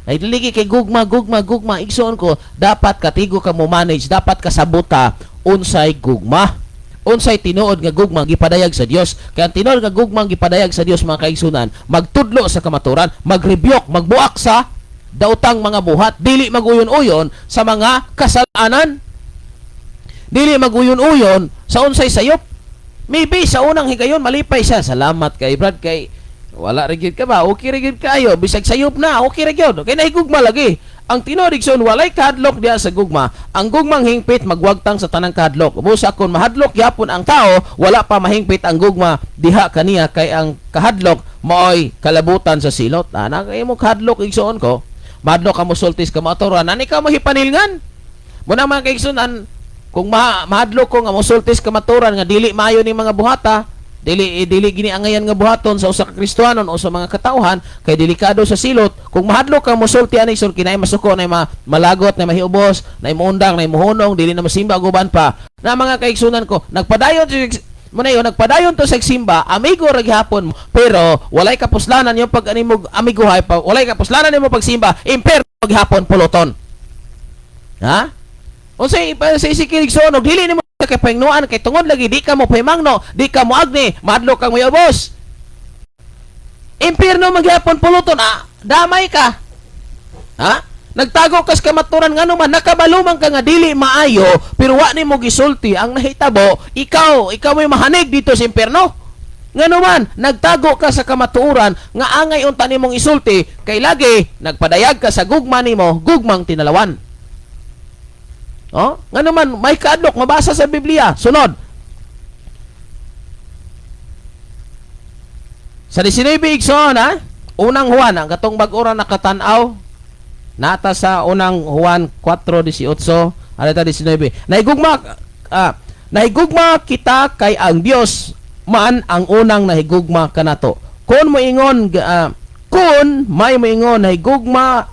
Ay dili kay gugma, gugma, gugma. Igsoon ko, dapat katigo ka mo manage, dapat kasabuta unsay gugma. Unsay tinuod nga gugma gipadayag sa Dios. Kay ang tinuod nga gugma gipadayag sa Dios, mga kaigsunan, magtudlo sa kamaturan, magrebyok, magbuak sa daotang mga buhat, dili maguyon-uyon sa mga kasalanan. Dili maguyon-uyon sa unsay sayop. Maybe sa unang higayon malipay siya. Salamat kay Brad kay wala ra gyud ka ba? Okay ra gyud kayo. Bisag sayop na, okay ra gyud. Kay nahigugma lagi. Ang tinuod, igsoon, walay kahadlok diha sa gugma. Ang gugmang hingpit magwagtang sa tanang kahadlok. Busa kung mahadlok yapon ang tao, wala pa mahingpit ang gugma diha kaniya kay ang kahadlok maoy kalabutan sa silot. Ana kay mo kahadlok, igsoon ko. Mahadlok ka mosulti sa kamatuoran. Ani ka mo hipanilngan. Muna mga kaigsunan, kung mahadlok ko nga mosulti sa kamatuoran nga dili maayo ni mga buhata, dili dili gini angayan nga buhaton sa usa ka Kristohanon o sa mga katawhan kay delikado sa silot. Kung mahadlok ka mosulti ani sur kinay masuko na malagot na mahiubos, na muundang, na muhunong, dili na masimba ug uban pa. Na mga kaigsunan ko, nagpadayon mo na yun, nagpadayon to sa simba, amigo ra gihapon mo, pero walay kapuslanan yung pag animo amiguhay pa, walay kapuslanan nimo pagsimba, imperno gihapon puluton. Ha? Unsay pa sa Ezekiel, igsoon, og dili nimo kay pahingnuan kay tungod lagi di ka mo pahimangno, di ka mo agni, mahadlok kang mayubos. Impierno magyapon puluton, ah, damay ka. Ha? Nagtago kas kamaturan ngano man nakabalo man ka nga dili maayo pero wa nimo gisulti ang nahitabo, ikaw ikaw may mahanig dito sa impierno. Ngano man nagtago ka sa kamatuoran nga angay unta nimong isulti kay lagi nagpadayag ka sa gugma nimo, gugmang tinalawan. Oh, ngano man may kaadlok mabasa sa Biblia. Sunod. Sa 19, igsoon, ha? Unang Juan, ang katong bag-o ra nakatan-aw nata sa Unang Juan 4:18, ano ta 19. Nahigugma kita kay ang Dios man ang unang nahigugma kanato. Kung may moingon nahigugma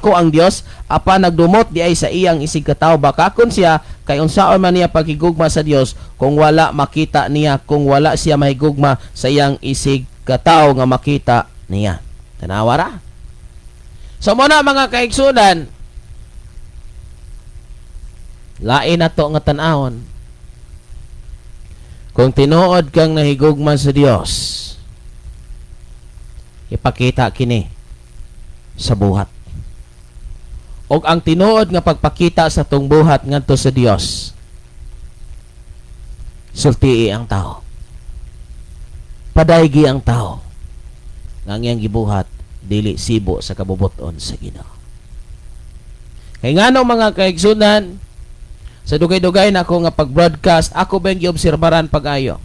ko ang Dios apan nagdumot di ay sa iyang isig katawo, bakakon siya kay unsaon man niya paghigugma sa Dios kung wala makita niya, kung wala siya mahigugma sa iyang isig katawo nga makita niya? Tanawa ra. So muna mga kaigsunan, lain na to nga tan-awon. Kung tinuod kang nahigugma sa Dios, ipakita kini sa buhat. Og ang tinuod nga pagpakita sa tong buhat ngadto sa Dios, sultii ang tao. Padaygi ang tao nga ang iyang gibuhat dili sibo sa kabubuton sa Ginoo. Kay ngano, mga kaigsunan, sa dugay-dugay na ako nga pag-broadcast, ako ba yung giobserbaran pag-ayo?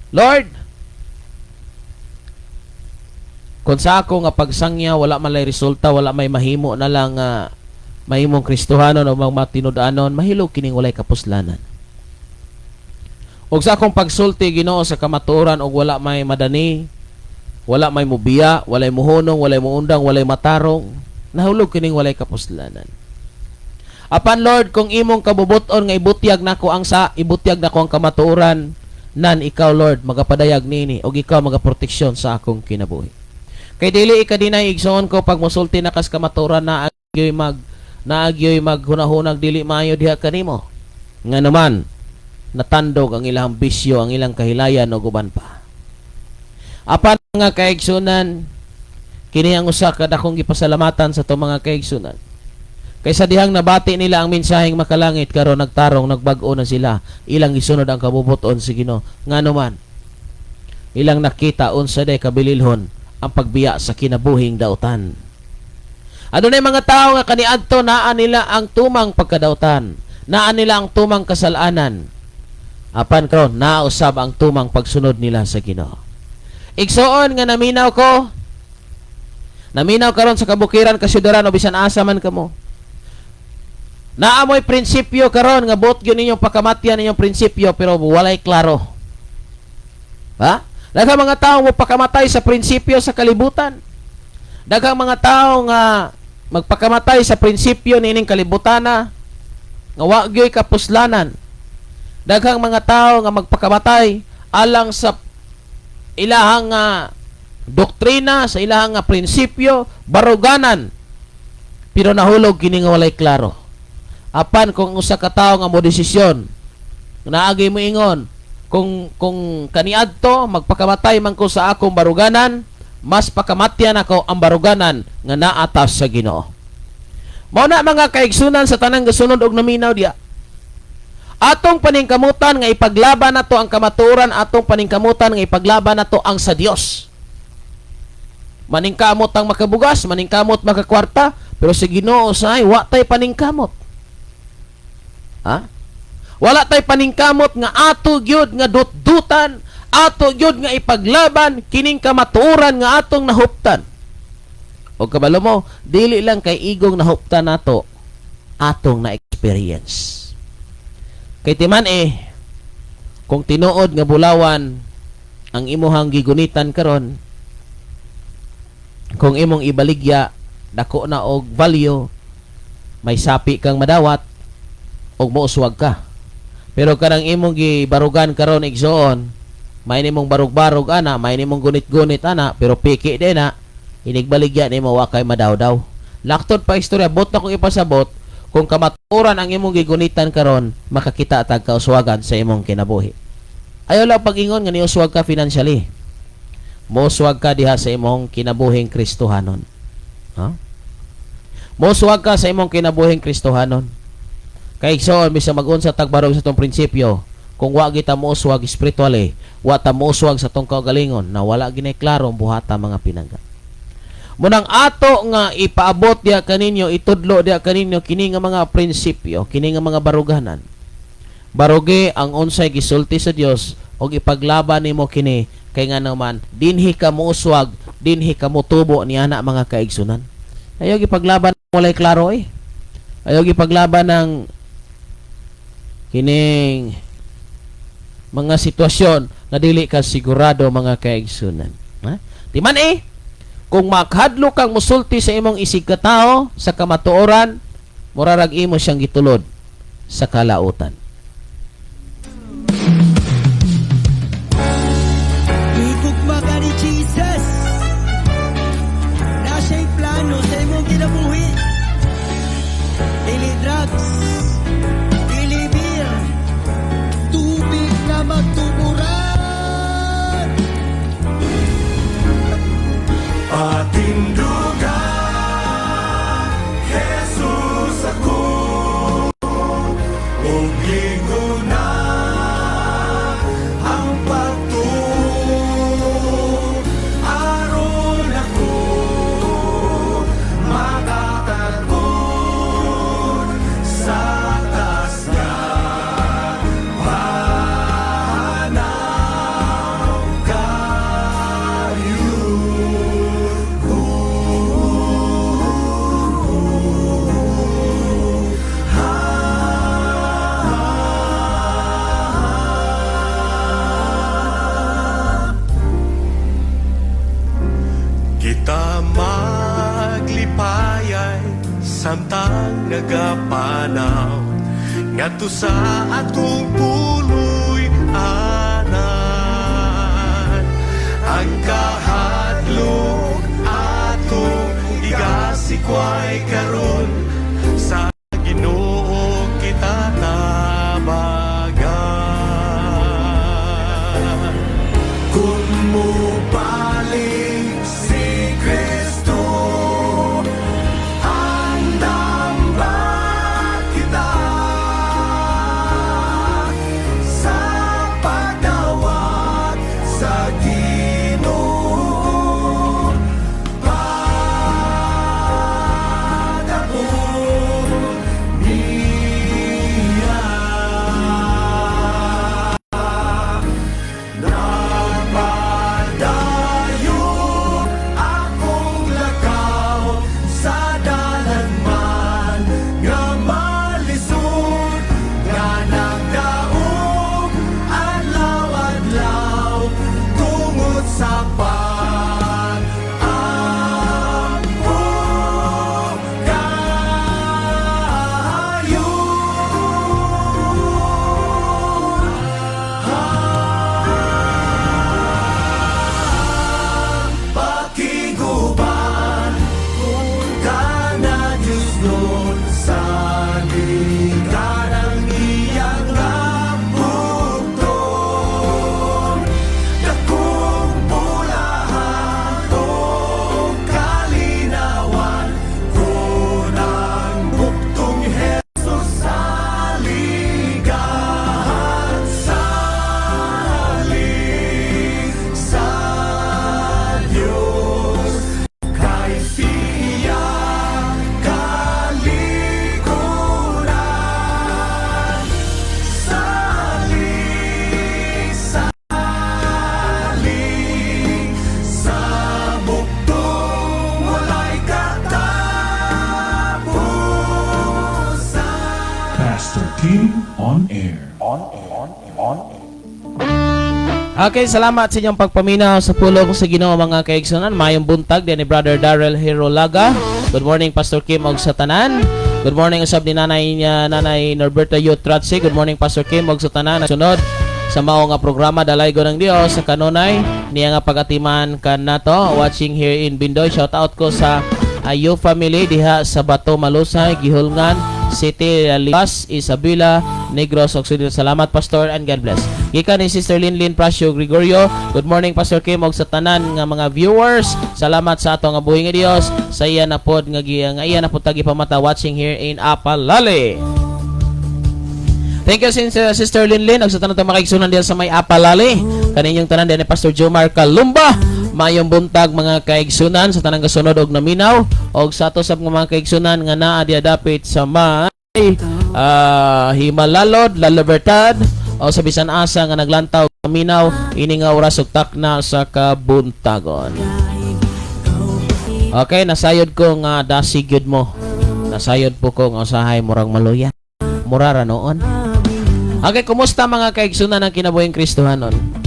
Lord, kung sa ako nga pagsangya wala man lay resulta, wala may mahimo na lang mahimong Kristohanon o mga matinud-anon, mahilog kining walay kapuslanan. Og sa akong pagsulti, Ginoo, sa kamatuoran og wala may madani, wala may mubiya, walay muhunong, walay muundang, walay matarong, nahulog kining walay kapuslanan. Apan Lord, kung imong kabubuton nga ibutyag nako ang kamatuoran, nan ikaw Lord magapadayag nini og ikaw magaproteksyon sa akong kinabuhi. Kay dili ikadinay, igsoon ko, pag mosulti na kas kamatuoran na agyoy maghunahunag dili maayo diha kanimo. Nga naman natandog ang ilang bisyo, ang ilang kahilayan ug uban pa. Apan mga kaigsunan, kini ang usa ka dakong gipasalamatan sa atong mga kaigsunan. Kaysa dihang nabati nila ang mensaheng makalangit karon nagtarong, nagbag-o na sila, ilang gisunod ang kabubuton sa Ginoo. Ngano man ilang nakita unsa day kabililhon ang pagbiya sa kinabuhing dautan. Adunay mga tao nga kaniadto naa nila ang tumang pagkadautan, naa nila ang tumang kasalanan. Apan karon nausab ang tumang pagsunod nila sa Ginoo. Igsoon nga naminaw ko, naminaw karon sa kabukiran, kasyudaran o bisan asa man kamo. Naamoy prinsipyo karon nga buot gyud ninyong pakamatyan ninyong prinsipyo pero walay klaro. Ha? Daghang mga tao mo pakamatay sa prinsipyo sa kalibutan. Daghang mga tao nga magpakamatay sa prinsipyo niining kalibutana nga wa gyoy kapuslanan. Daghang mga tao nga magpakamatay alang sa ilahang nga doktrina, sa ilahang nga prinsipyo, baruganan. Pero nahulog kini nga walay klaro. Apan kung usa ka tawo nga mo desisyon, naagi mo ingon, kung kaniadto magpakamatay man ko sa akong baruganan, mas pakamatyan ako ang baruganan nga naatas sa Ginoo. Mao na, mga kaigsunan, sa tanang gasunod og naminaw diya. Atong paningkamutan nga ipaglaban nato ang kamatuoran, atong paningkamutan nga ipaglaban nato ang sa Dios. Maningkamot ang makabugas, maningkamot makakwarta, pero sa Ginoo say wa tay paningkamot. Ha? Wala tay paningkamot nga ato gyud nga dutdutan, ato gyud nga ipaglaban kining kamatuoran nga atong nahuptan. O kabalo mo, dili lang kay igong nahuptan nato, atong na-experience. Kay timan eh, kung tinuod nga bulawan ang imuhang gigunitan karon, kung imong ibaligya, dako na og value, may sapi kang madawat, og mouswag ka. Pero kanang imong gibarugan karon, igsoon, may nimong barug-barug ana, may nimong gunit-gunit ana, pero piki din na, inigbaligya nimo wa kay madawdaw. Laktod pa istorya, bot na kong ipasabot, kung kamatuoran ang imong gigunitan karon, makakita tag kauswagan sa imong kinabuhi. Ayaw lang pag-ingon nga niuswag ka financially. Mouswag ka diha sa imong kinabuhing Kristohanon. Ha? Mouswag ka sa imong kinabuhing Kristohanon. Kay igsoon, bisag mag-unsa tagbarog sa tong prinsipyo, kung wa kita mouswag spiritually, wa ta mouswag sa tong kaugalingon, na wala ginay klaro ang buhata, mga pinangga. Munang ato nga ipaabot diya kaninyo, itudlo diya kaninyo kini nga mga prinsipyo, kini nga mga baruganan. Barugi ang unsay gisulti sa Dios og ipaglaban nimo kini kay nga naman dinhi ka mouswag, dinhi ka motubo niana, mga kaigsunan. Ayaw ipaglaban walay klaro eh. Ayaw ipaglaban ng kining mga sitwasyon na dili ka sigurado, mga kaigsunan. Ha? Di man eh, kung makhadlo kang musulti sa imong isig katao sa kamatuoran, murarag imo siyang gitulod sa kalautan. Higugma ka ni Jesus. Na siya'y plano sa imong kinabuhi. Dili drugs, dili beer, tubig na magtuburan. Patinduga, Jesus, ako ug na ang pagtuo aron ako makatakod sa taas nga panaw kayo. Kita maglipayay samtang nagapanaw ngadto sa atong puloy-anan. Ang kahadlok atong igasikway karon, sa Ginoo kita tabagan. Kung mobalik si Kristo, andam ba kita sa pagdawat sa Ginoo? Padapuson. Pastor Kim on Air. Okay, salamat sa inyong pagpaminaw sa pulong sa Ginoo, mga kaigsunan. Mayong buntag din ni Brother Darrell Herolaga. Good morning, Pastor Kim, og sa tanan. Good morning usab ni nanay niya, Nanay Norberta Yutratsi. Good morning, Pastor Kim, og sa tanan. Sunod sa mao nga programa, dalaygon ng Dios sa kanunay niya nga pagatiman kanato, watching here in Bindoy. Shout out ko sa Ayo family diha sa Bato, Malusay, Guihulngan City, Libas, Isabela, Negros Occidental. Salamat, Pastor, and God bless. Gikan ni Sister Linlin Prasio Gregorio. Good morning, Pastor Kim, og sa tanan nga mga viewers. Salamat sa ato nga buhi nga Dios sa iya na pod nga nga iya na pod tagi pamata, watching here in Apalale. Thank you, Sister Linlin, ug sa tanan ta makaigsunan diha sa may Apalale. Kaninyong tanan diha ni Pastor Jomar Kalumba. Mayong buntag, mga kaigsunan, sa tanang kasunod og naminaw og sa ato sab nga mga kaigsunan nga naa diha dapit sa may Himalalod, La Libertad o sa bisan asa nga naglantaw naminaw ini nga oras ug takna sa kabuntagon. Okay, nasayod ko nga dasig gyud mo. Nasayod po ko nga usahay murag maluya. Mura ra noon. Okay, kumusta, mga kaigsunan, ng kinabuhing Kristohanon?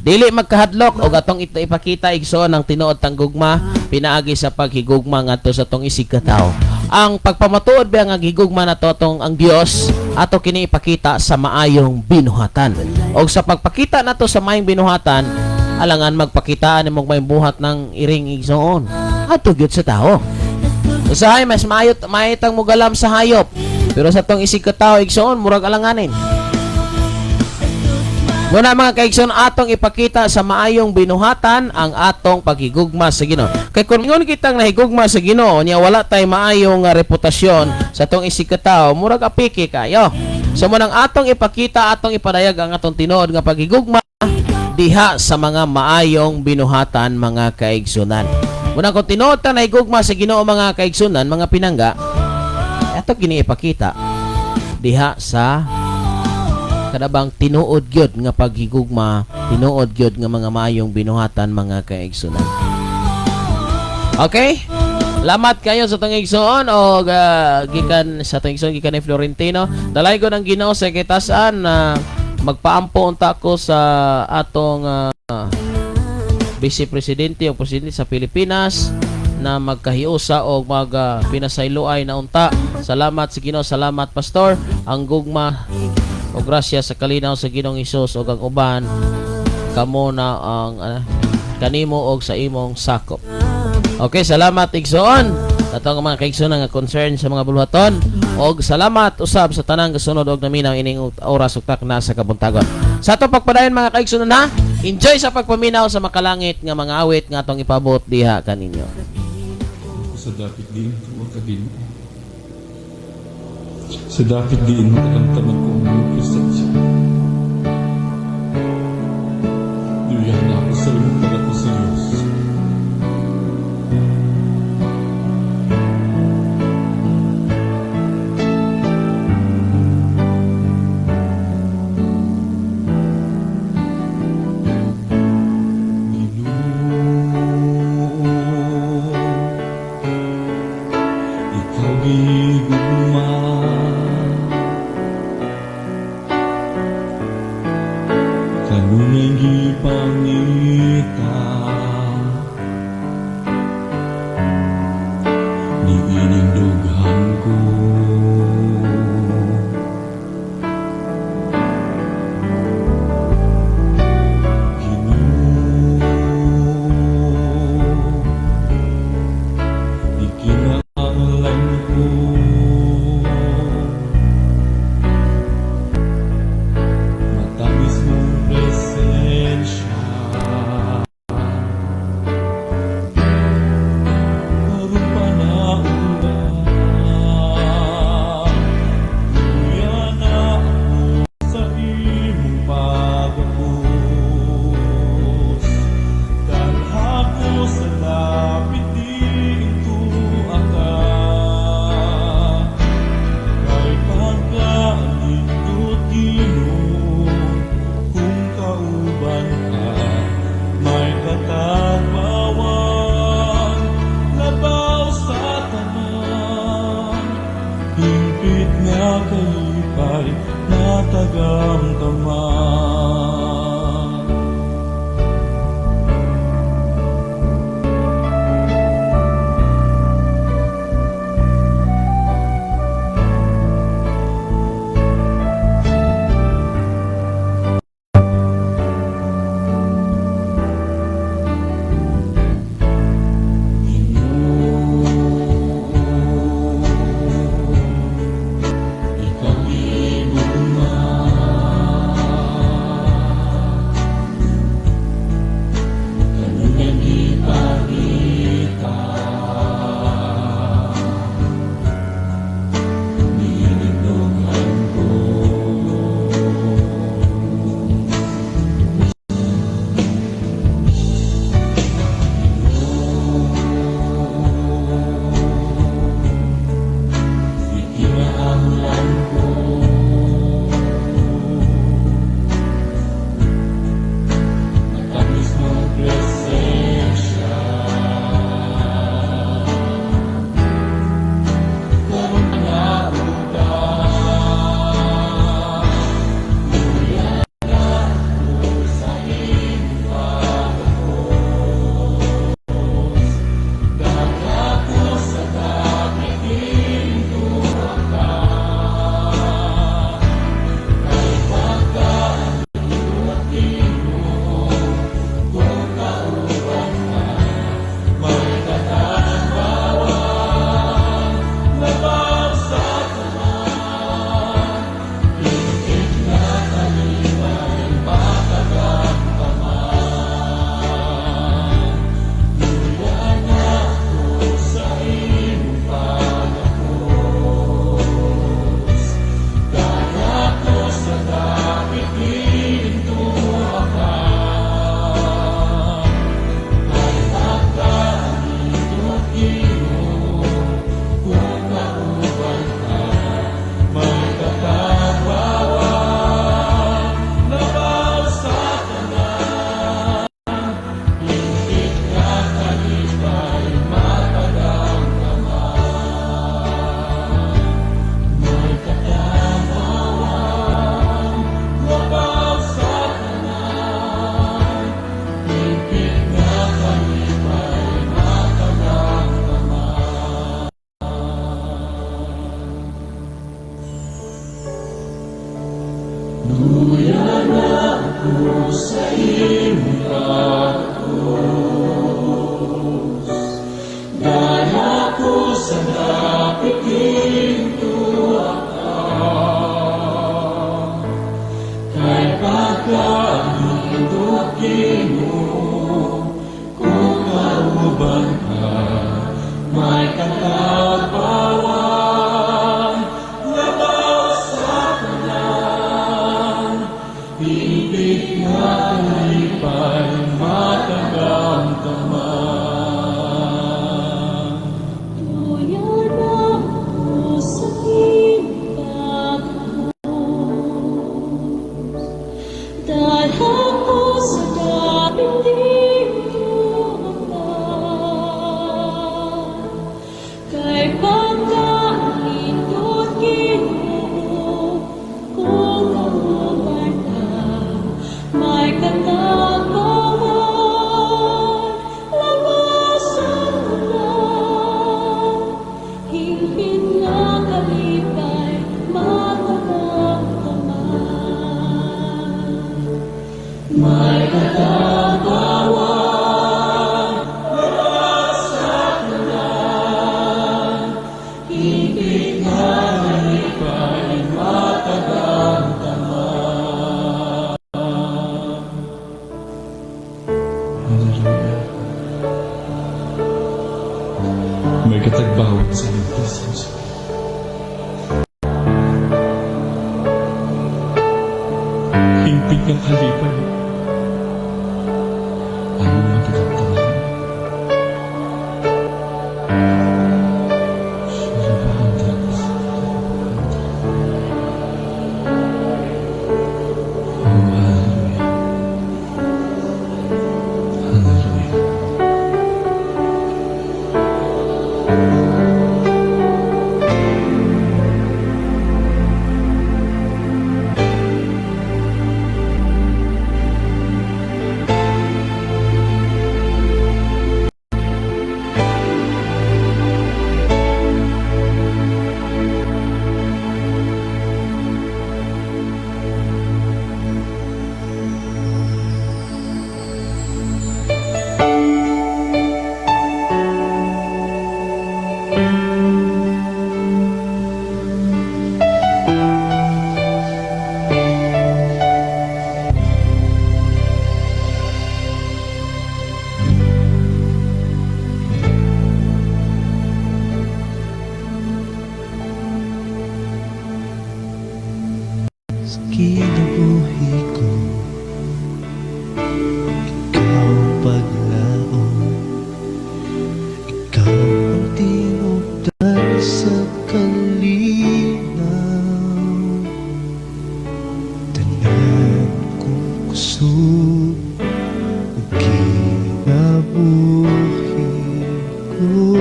Dili magkahadlok og atong ito ipakita, igsoon, ang tinuod tang gugma pinaagi sa paghigugma ngadto sa atong isig katawo. Ang pagpamatuod ba nga gigugma nato atong ang Dios, ato kini ipakita sa maayong binuhatan. Og sa pagpakita nato sa maayong binuhatan, alangan magpakitaan nimong may buhat ng iring, igsoon. Ato gyud sa tao. Usahay mas maayot maayotang mugalam sa hayop. Pero sa atong isig katawo, igsoon, murag alanganin. Muna, mga kaigsoon, atong ipakita sa maayong binuhatan ang atong paghigugma sa Ginoo. Kay kung ingon kitang nahigugma sa Ginoo nya wala tay maayong reputasyon sa atong isig katawo, murag apiki kayo. So mo nang atong ipakita, atong ipadayag ang atong tinuod nga paghigugma diha sa mga maayong binuhatan, mga kaigsunan. Muna kung tinuod ta nahigugma sa Ginoo, mga kaigsunan, mga pinangga, ato kini ipakita diha sa kadabang tinuod gyud nga paghigugma, tinuod gyud nga mga maayong binuhatan, mga kaigsunan. Okay? Lamat kayo sa atong igsoon o gikan sa atong igsoon, gikan ni Florentino. Dalaygon ang Ginoo sa kitasan na magpaampo unta ko sa atong Vice Presidente o Presidente sa Pilipinas na magkahiusa o mag pinasayloay na unta. Salamat sa Ginoo, salamat, Pastor. Ang gugma o grasya sa kalinaw sa Ginoong Hesus ug ang uban kamo na ang kanimo og sa imong sakop. Okay, salamat, igsoon. Atong mga kaigsoon nga concern sa mga buluhaton og salamat usab sa tanang gasunod og naminaw ining oras ug takna sa kabuntagon. Sa atong pagpadayon, mga kaigsoon ha, enjoy sa pagpaminaw sa makalangit nga mga awit nga atong ipabot diha kaninyo. Sa dapit diin ko ka Ginoo. Sa dapit diin makatamtaman ko ang iyong presensya. Duyan na ako sa imong pagako sa Diyos. Ginoo, ikaw gigugma. Kanunay gipangita. Matagamtaman. Ikaw igugma, kanungan ipakita, Nininungan ko. Ikinahanglan ko matamis mong presensya. Karon nga uta, sa imong pagkos, Dagako sa dakitin ka, Kay pagkalutin mo, kung kauban ka, may katagbawan, labaw sa tanan, higit na kalipay, matagamtaman. Luya na ako sa imong pagkos, Dala ko sa dakitin tuwa ka, Kay pagkalutin mo, kung kauban ka, may katagbawan, labaw sa tanan, higit na kalipay, matagamtaman. May katagbawan, labaw sa tanan, higit na kalipay, matagamtaman. Luya na ako sa imong pagkos, Dala ko sa dakitin tuwa ka, Kay pagkalutin mo, kung kauban ka, may katagbawan, labaw sa tanan, higit na kalipay, matagamtaman. Luya na ako sa iyong pagkos, Dala ko sa dakitin tuwa ka, Kay pagkalindot Ginoo, kung kauban ka, may katagbawan, labaw sa tanan, higit na kalipay, matagamtaman. May katagbawan, labaw sa tanan, higit na kalipay, matagamtaman. Hallelujah. May katagbawan sa iyong presensya. Higpit ng kalipay, among matagamtaman. Oh, hallelujah. Hallelujah. Sa kinabuhi ko, ikaw ang paglaom, ikaw ang tinubdan sa kalinaw. Tanan kong kusog ug kinabuhi ko.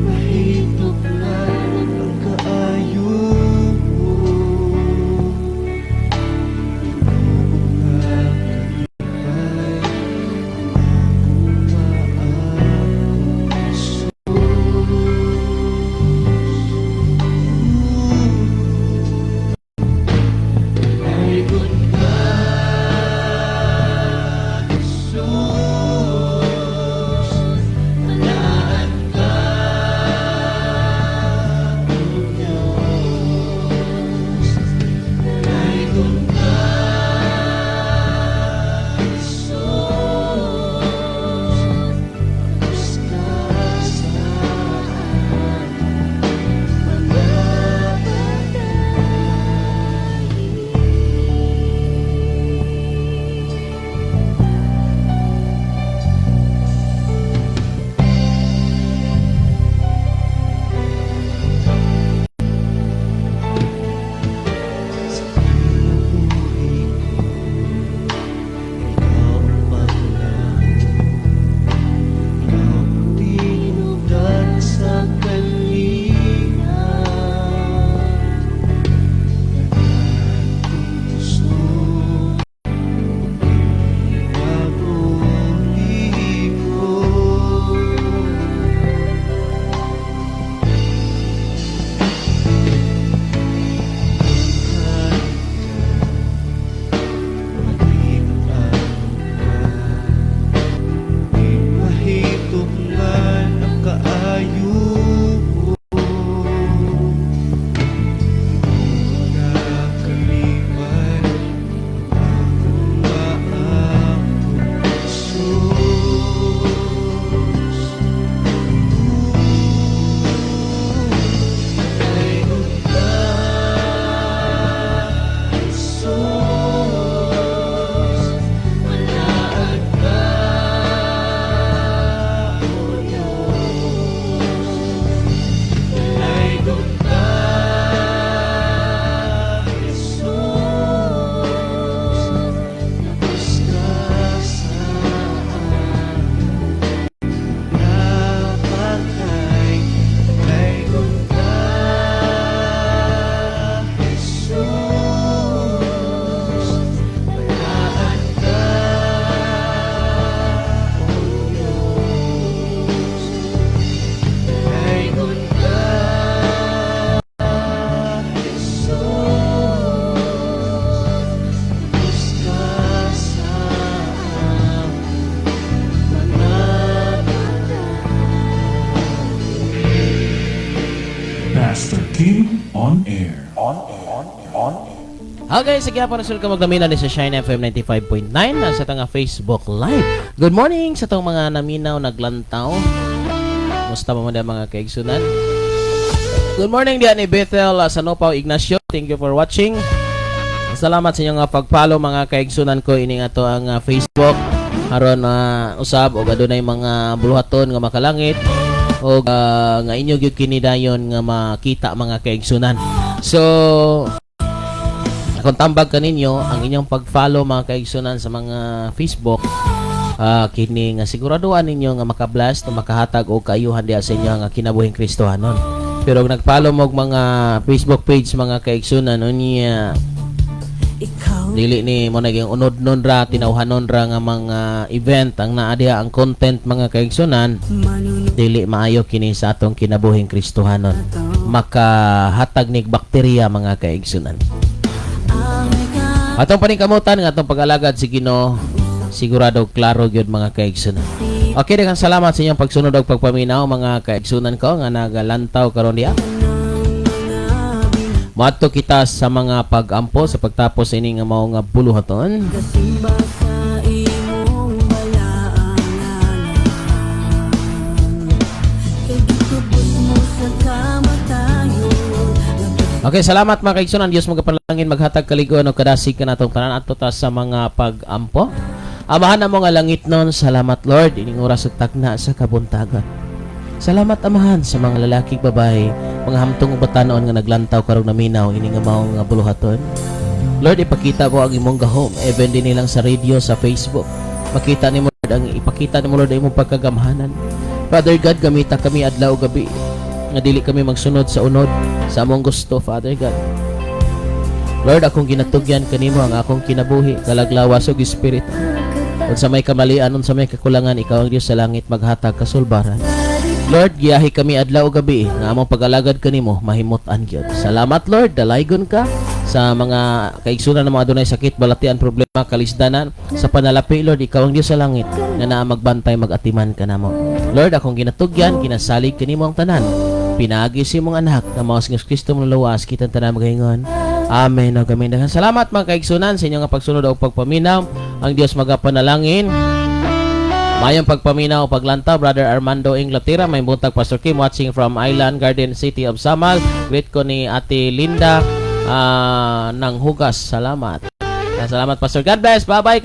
Mahituklan ang kaayo mo, nga kalipay ang akong Jesus. Padayon ka, Jesus. Talaan ka, O Diyos. Padayon ka, Jesus. Lubos ka sa mga Sa kinabuhi ko, ikaw ang paglaom, ikaw ang tinubdan sa kalinaw. Tanan kong kusog ug kinabuhi ko. Hari ka, maging-ano ka, di mahituklan ang kaayo mo. Nga kalipay ang akong maamong Jesus. Padayon ka, Jesus. Malaan ka, O Diyos. Padayon ka, Jesus. Lubos ka sa napatay. Padayon ka, Jesus. Malaan ka, O Diyos. Padayon ka, Jesus. Lubos ka sa mga Pastor Kim on air. Okay, sige po na ka maglamina ni sa Shine FM 95.9 sa tanga Facebook Live. Good morning sa tong mga naminaw naglantaw. Musta mo man mga kaigsunan? Good morning diyan ni Bethel Sanopaw Ignacio. Thank you for watching. Salamat sa inyong pag-follow, mga kaigsunan ko, ini nga to ang Facebook aron usab og adunay mga buluhaton nga makalangit og nga inyo gyud kini dayon nga makita, mga kaigsunan. So akong tambag kaninyo, ang inyong pag-follow, mga kaigsunan, sa mga Facebook kini nga siguraduhan ninyo nga makabless o makahatag og kaayuhan diha sa inyo nga kinabuhing Kristohanon. Pero kung nag-follow mo og mga Facebook page, mga kaigsunan, unya Ikaw dili ni mo naging unod nun ra, tinawhanon ra nga mga event ang naa diha, ang content, mga kaigsunan, manunod dili maayo kini sa atong kinabuhing Kristohanon. Makahatag nig bakterya, mga kaigsunan. Ang Atong paningkamutan nga atong pag-alagad si Ginoo, sigurado klaro gyud, mga kaigsunan. Okay, daghang salamat sa inyong pagsunod og pagpaminaw, mga kaigsunan ko nga nagalantaw karon diha. Moadto kita sa mga pag-ampo sa pagtapos ini nga mao nga buluhaton. Kasimba sa imong balaang ngalan, kay gitubos mo sa kamatayon. Okay, salamat, mga kaigsunan. Dios magapanalangin, maghatag kaligon o kadasig kanatong tanan. Adto ta sa mga pag-ampo. Amahan namo nga langitnon, salamat, Lord, ining oras ug tagna sa kabuntagon. Salamat, Amahan, sa mga lalaki, babae, mga hamtong ug batanon nga naglantaw karong naminaw ini nga mao nga buluhaton. Lord, ipakita mo ang imong gahom even din nilang sa radio, sa Facebook. Makita nimo, Lord, ang ipakita nimo, Lord, ang imong pagkagamhanan. Father God, gamita kami adlaw gabi nga dili kami magsunod sa unod sa among gusto, Father God. Lord, akong ginatugyan kanimo ang akong kinabuhi, kalag, lawas ug espiritu. Unsa may kamalian, unsa may kakulangan, ikaw ang Dios sa langit maghatag kasulbaran. Lord, giyahi kami adlaw ug gabi nga among pag-alagad kanimo mahimut-an gyud. Salamat, Lord, dalaygon ka sa mga kaigsunan ng mga adunay sakit, balatian, problema, kalisdanan sa panalapi. Lord, ikaw ang Dios sa langit nga naa magbantay, magatiman kanamo. Lord, akong ginatugyan, ginasalig kanimo ang tanan. Pinaagi sa imong anak na mao si Kristo luwas kitang tanan magaingon. Amen. Ug amen. Daghang salamat, mga kaigsunan, sa inyong pagsunod o pagpaminaw. Ang Dios magapanalangin. Mayong pagpaminaw o paglantaw, Brother Armando Inglaterra. May buntag, Pastor Kim, watching from Island Garden City of Samal. Greet ko ni Ate Linda ng Hugas. Salamat. Salamat, Pastor. God bless. Bye-bye.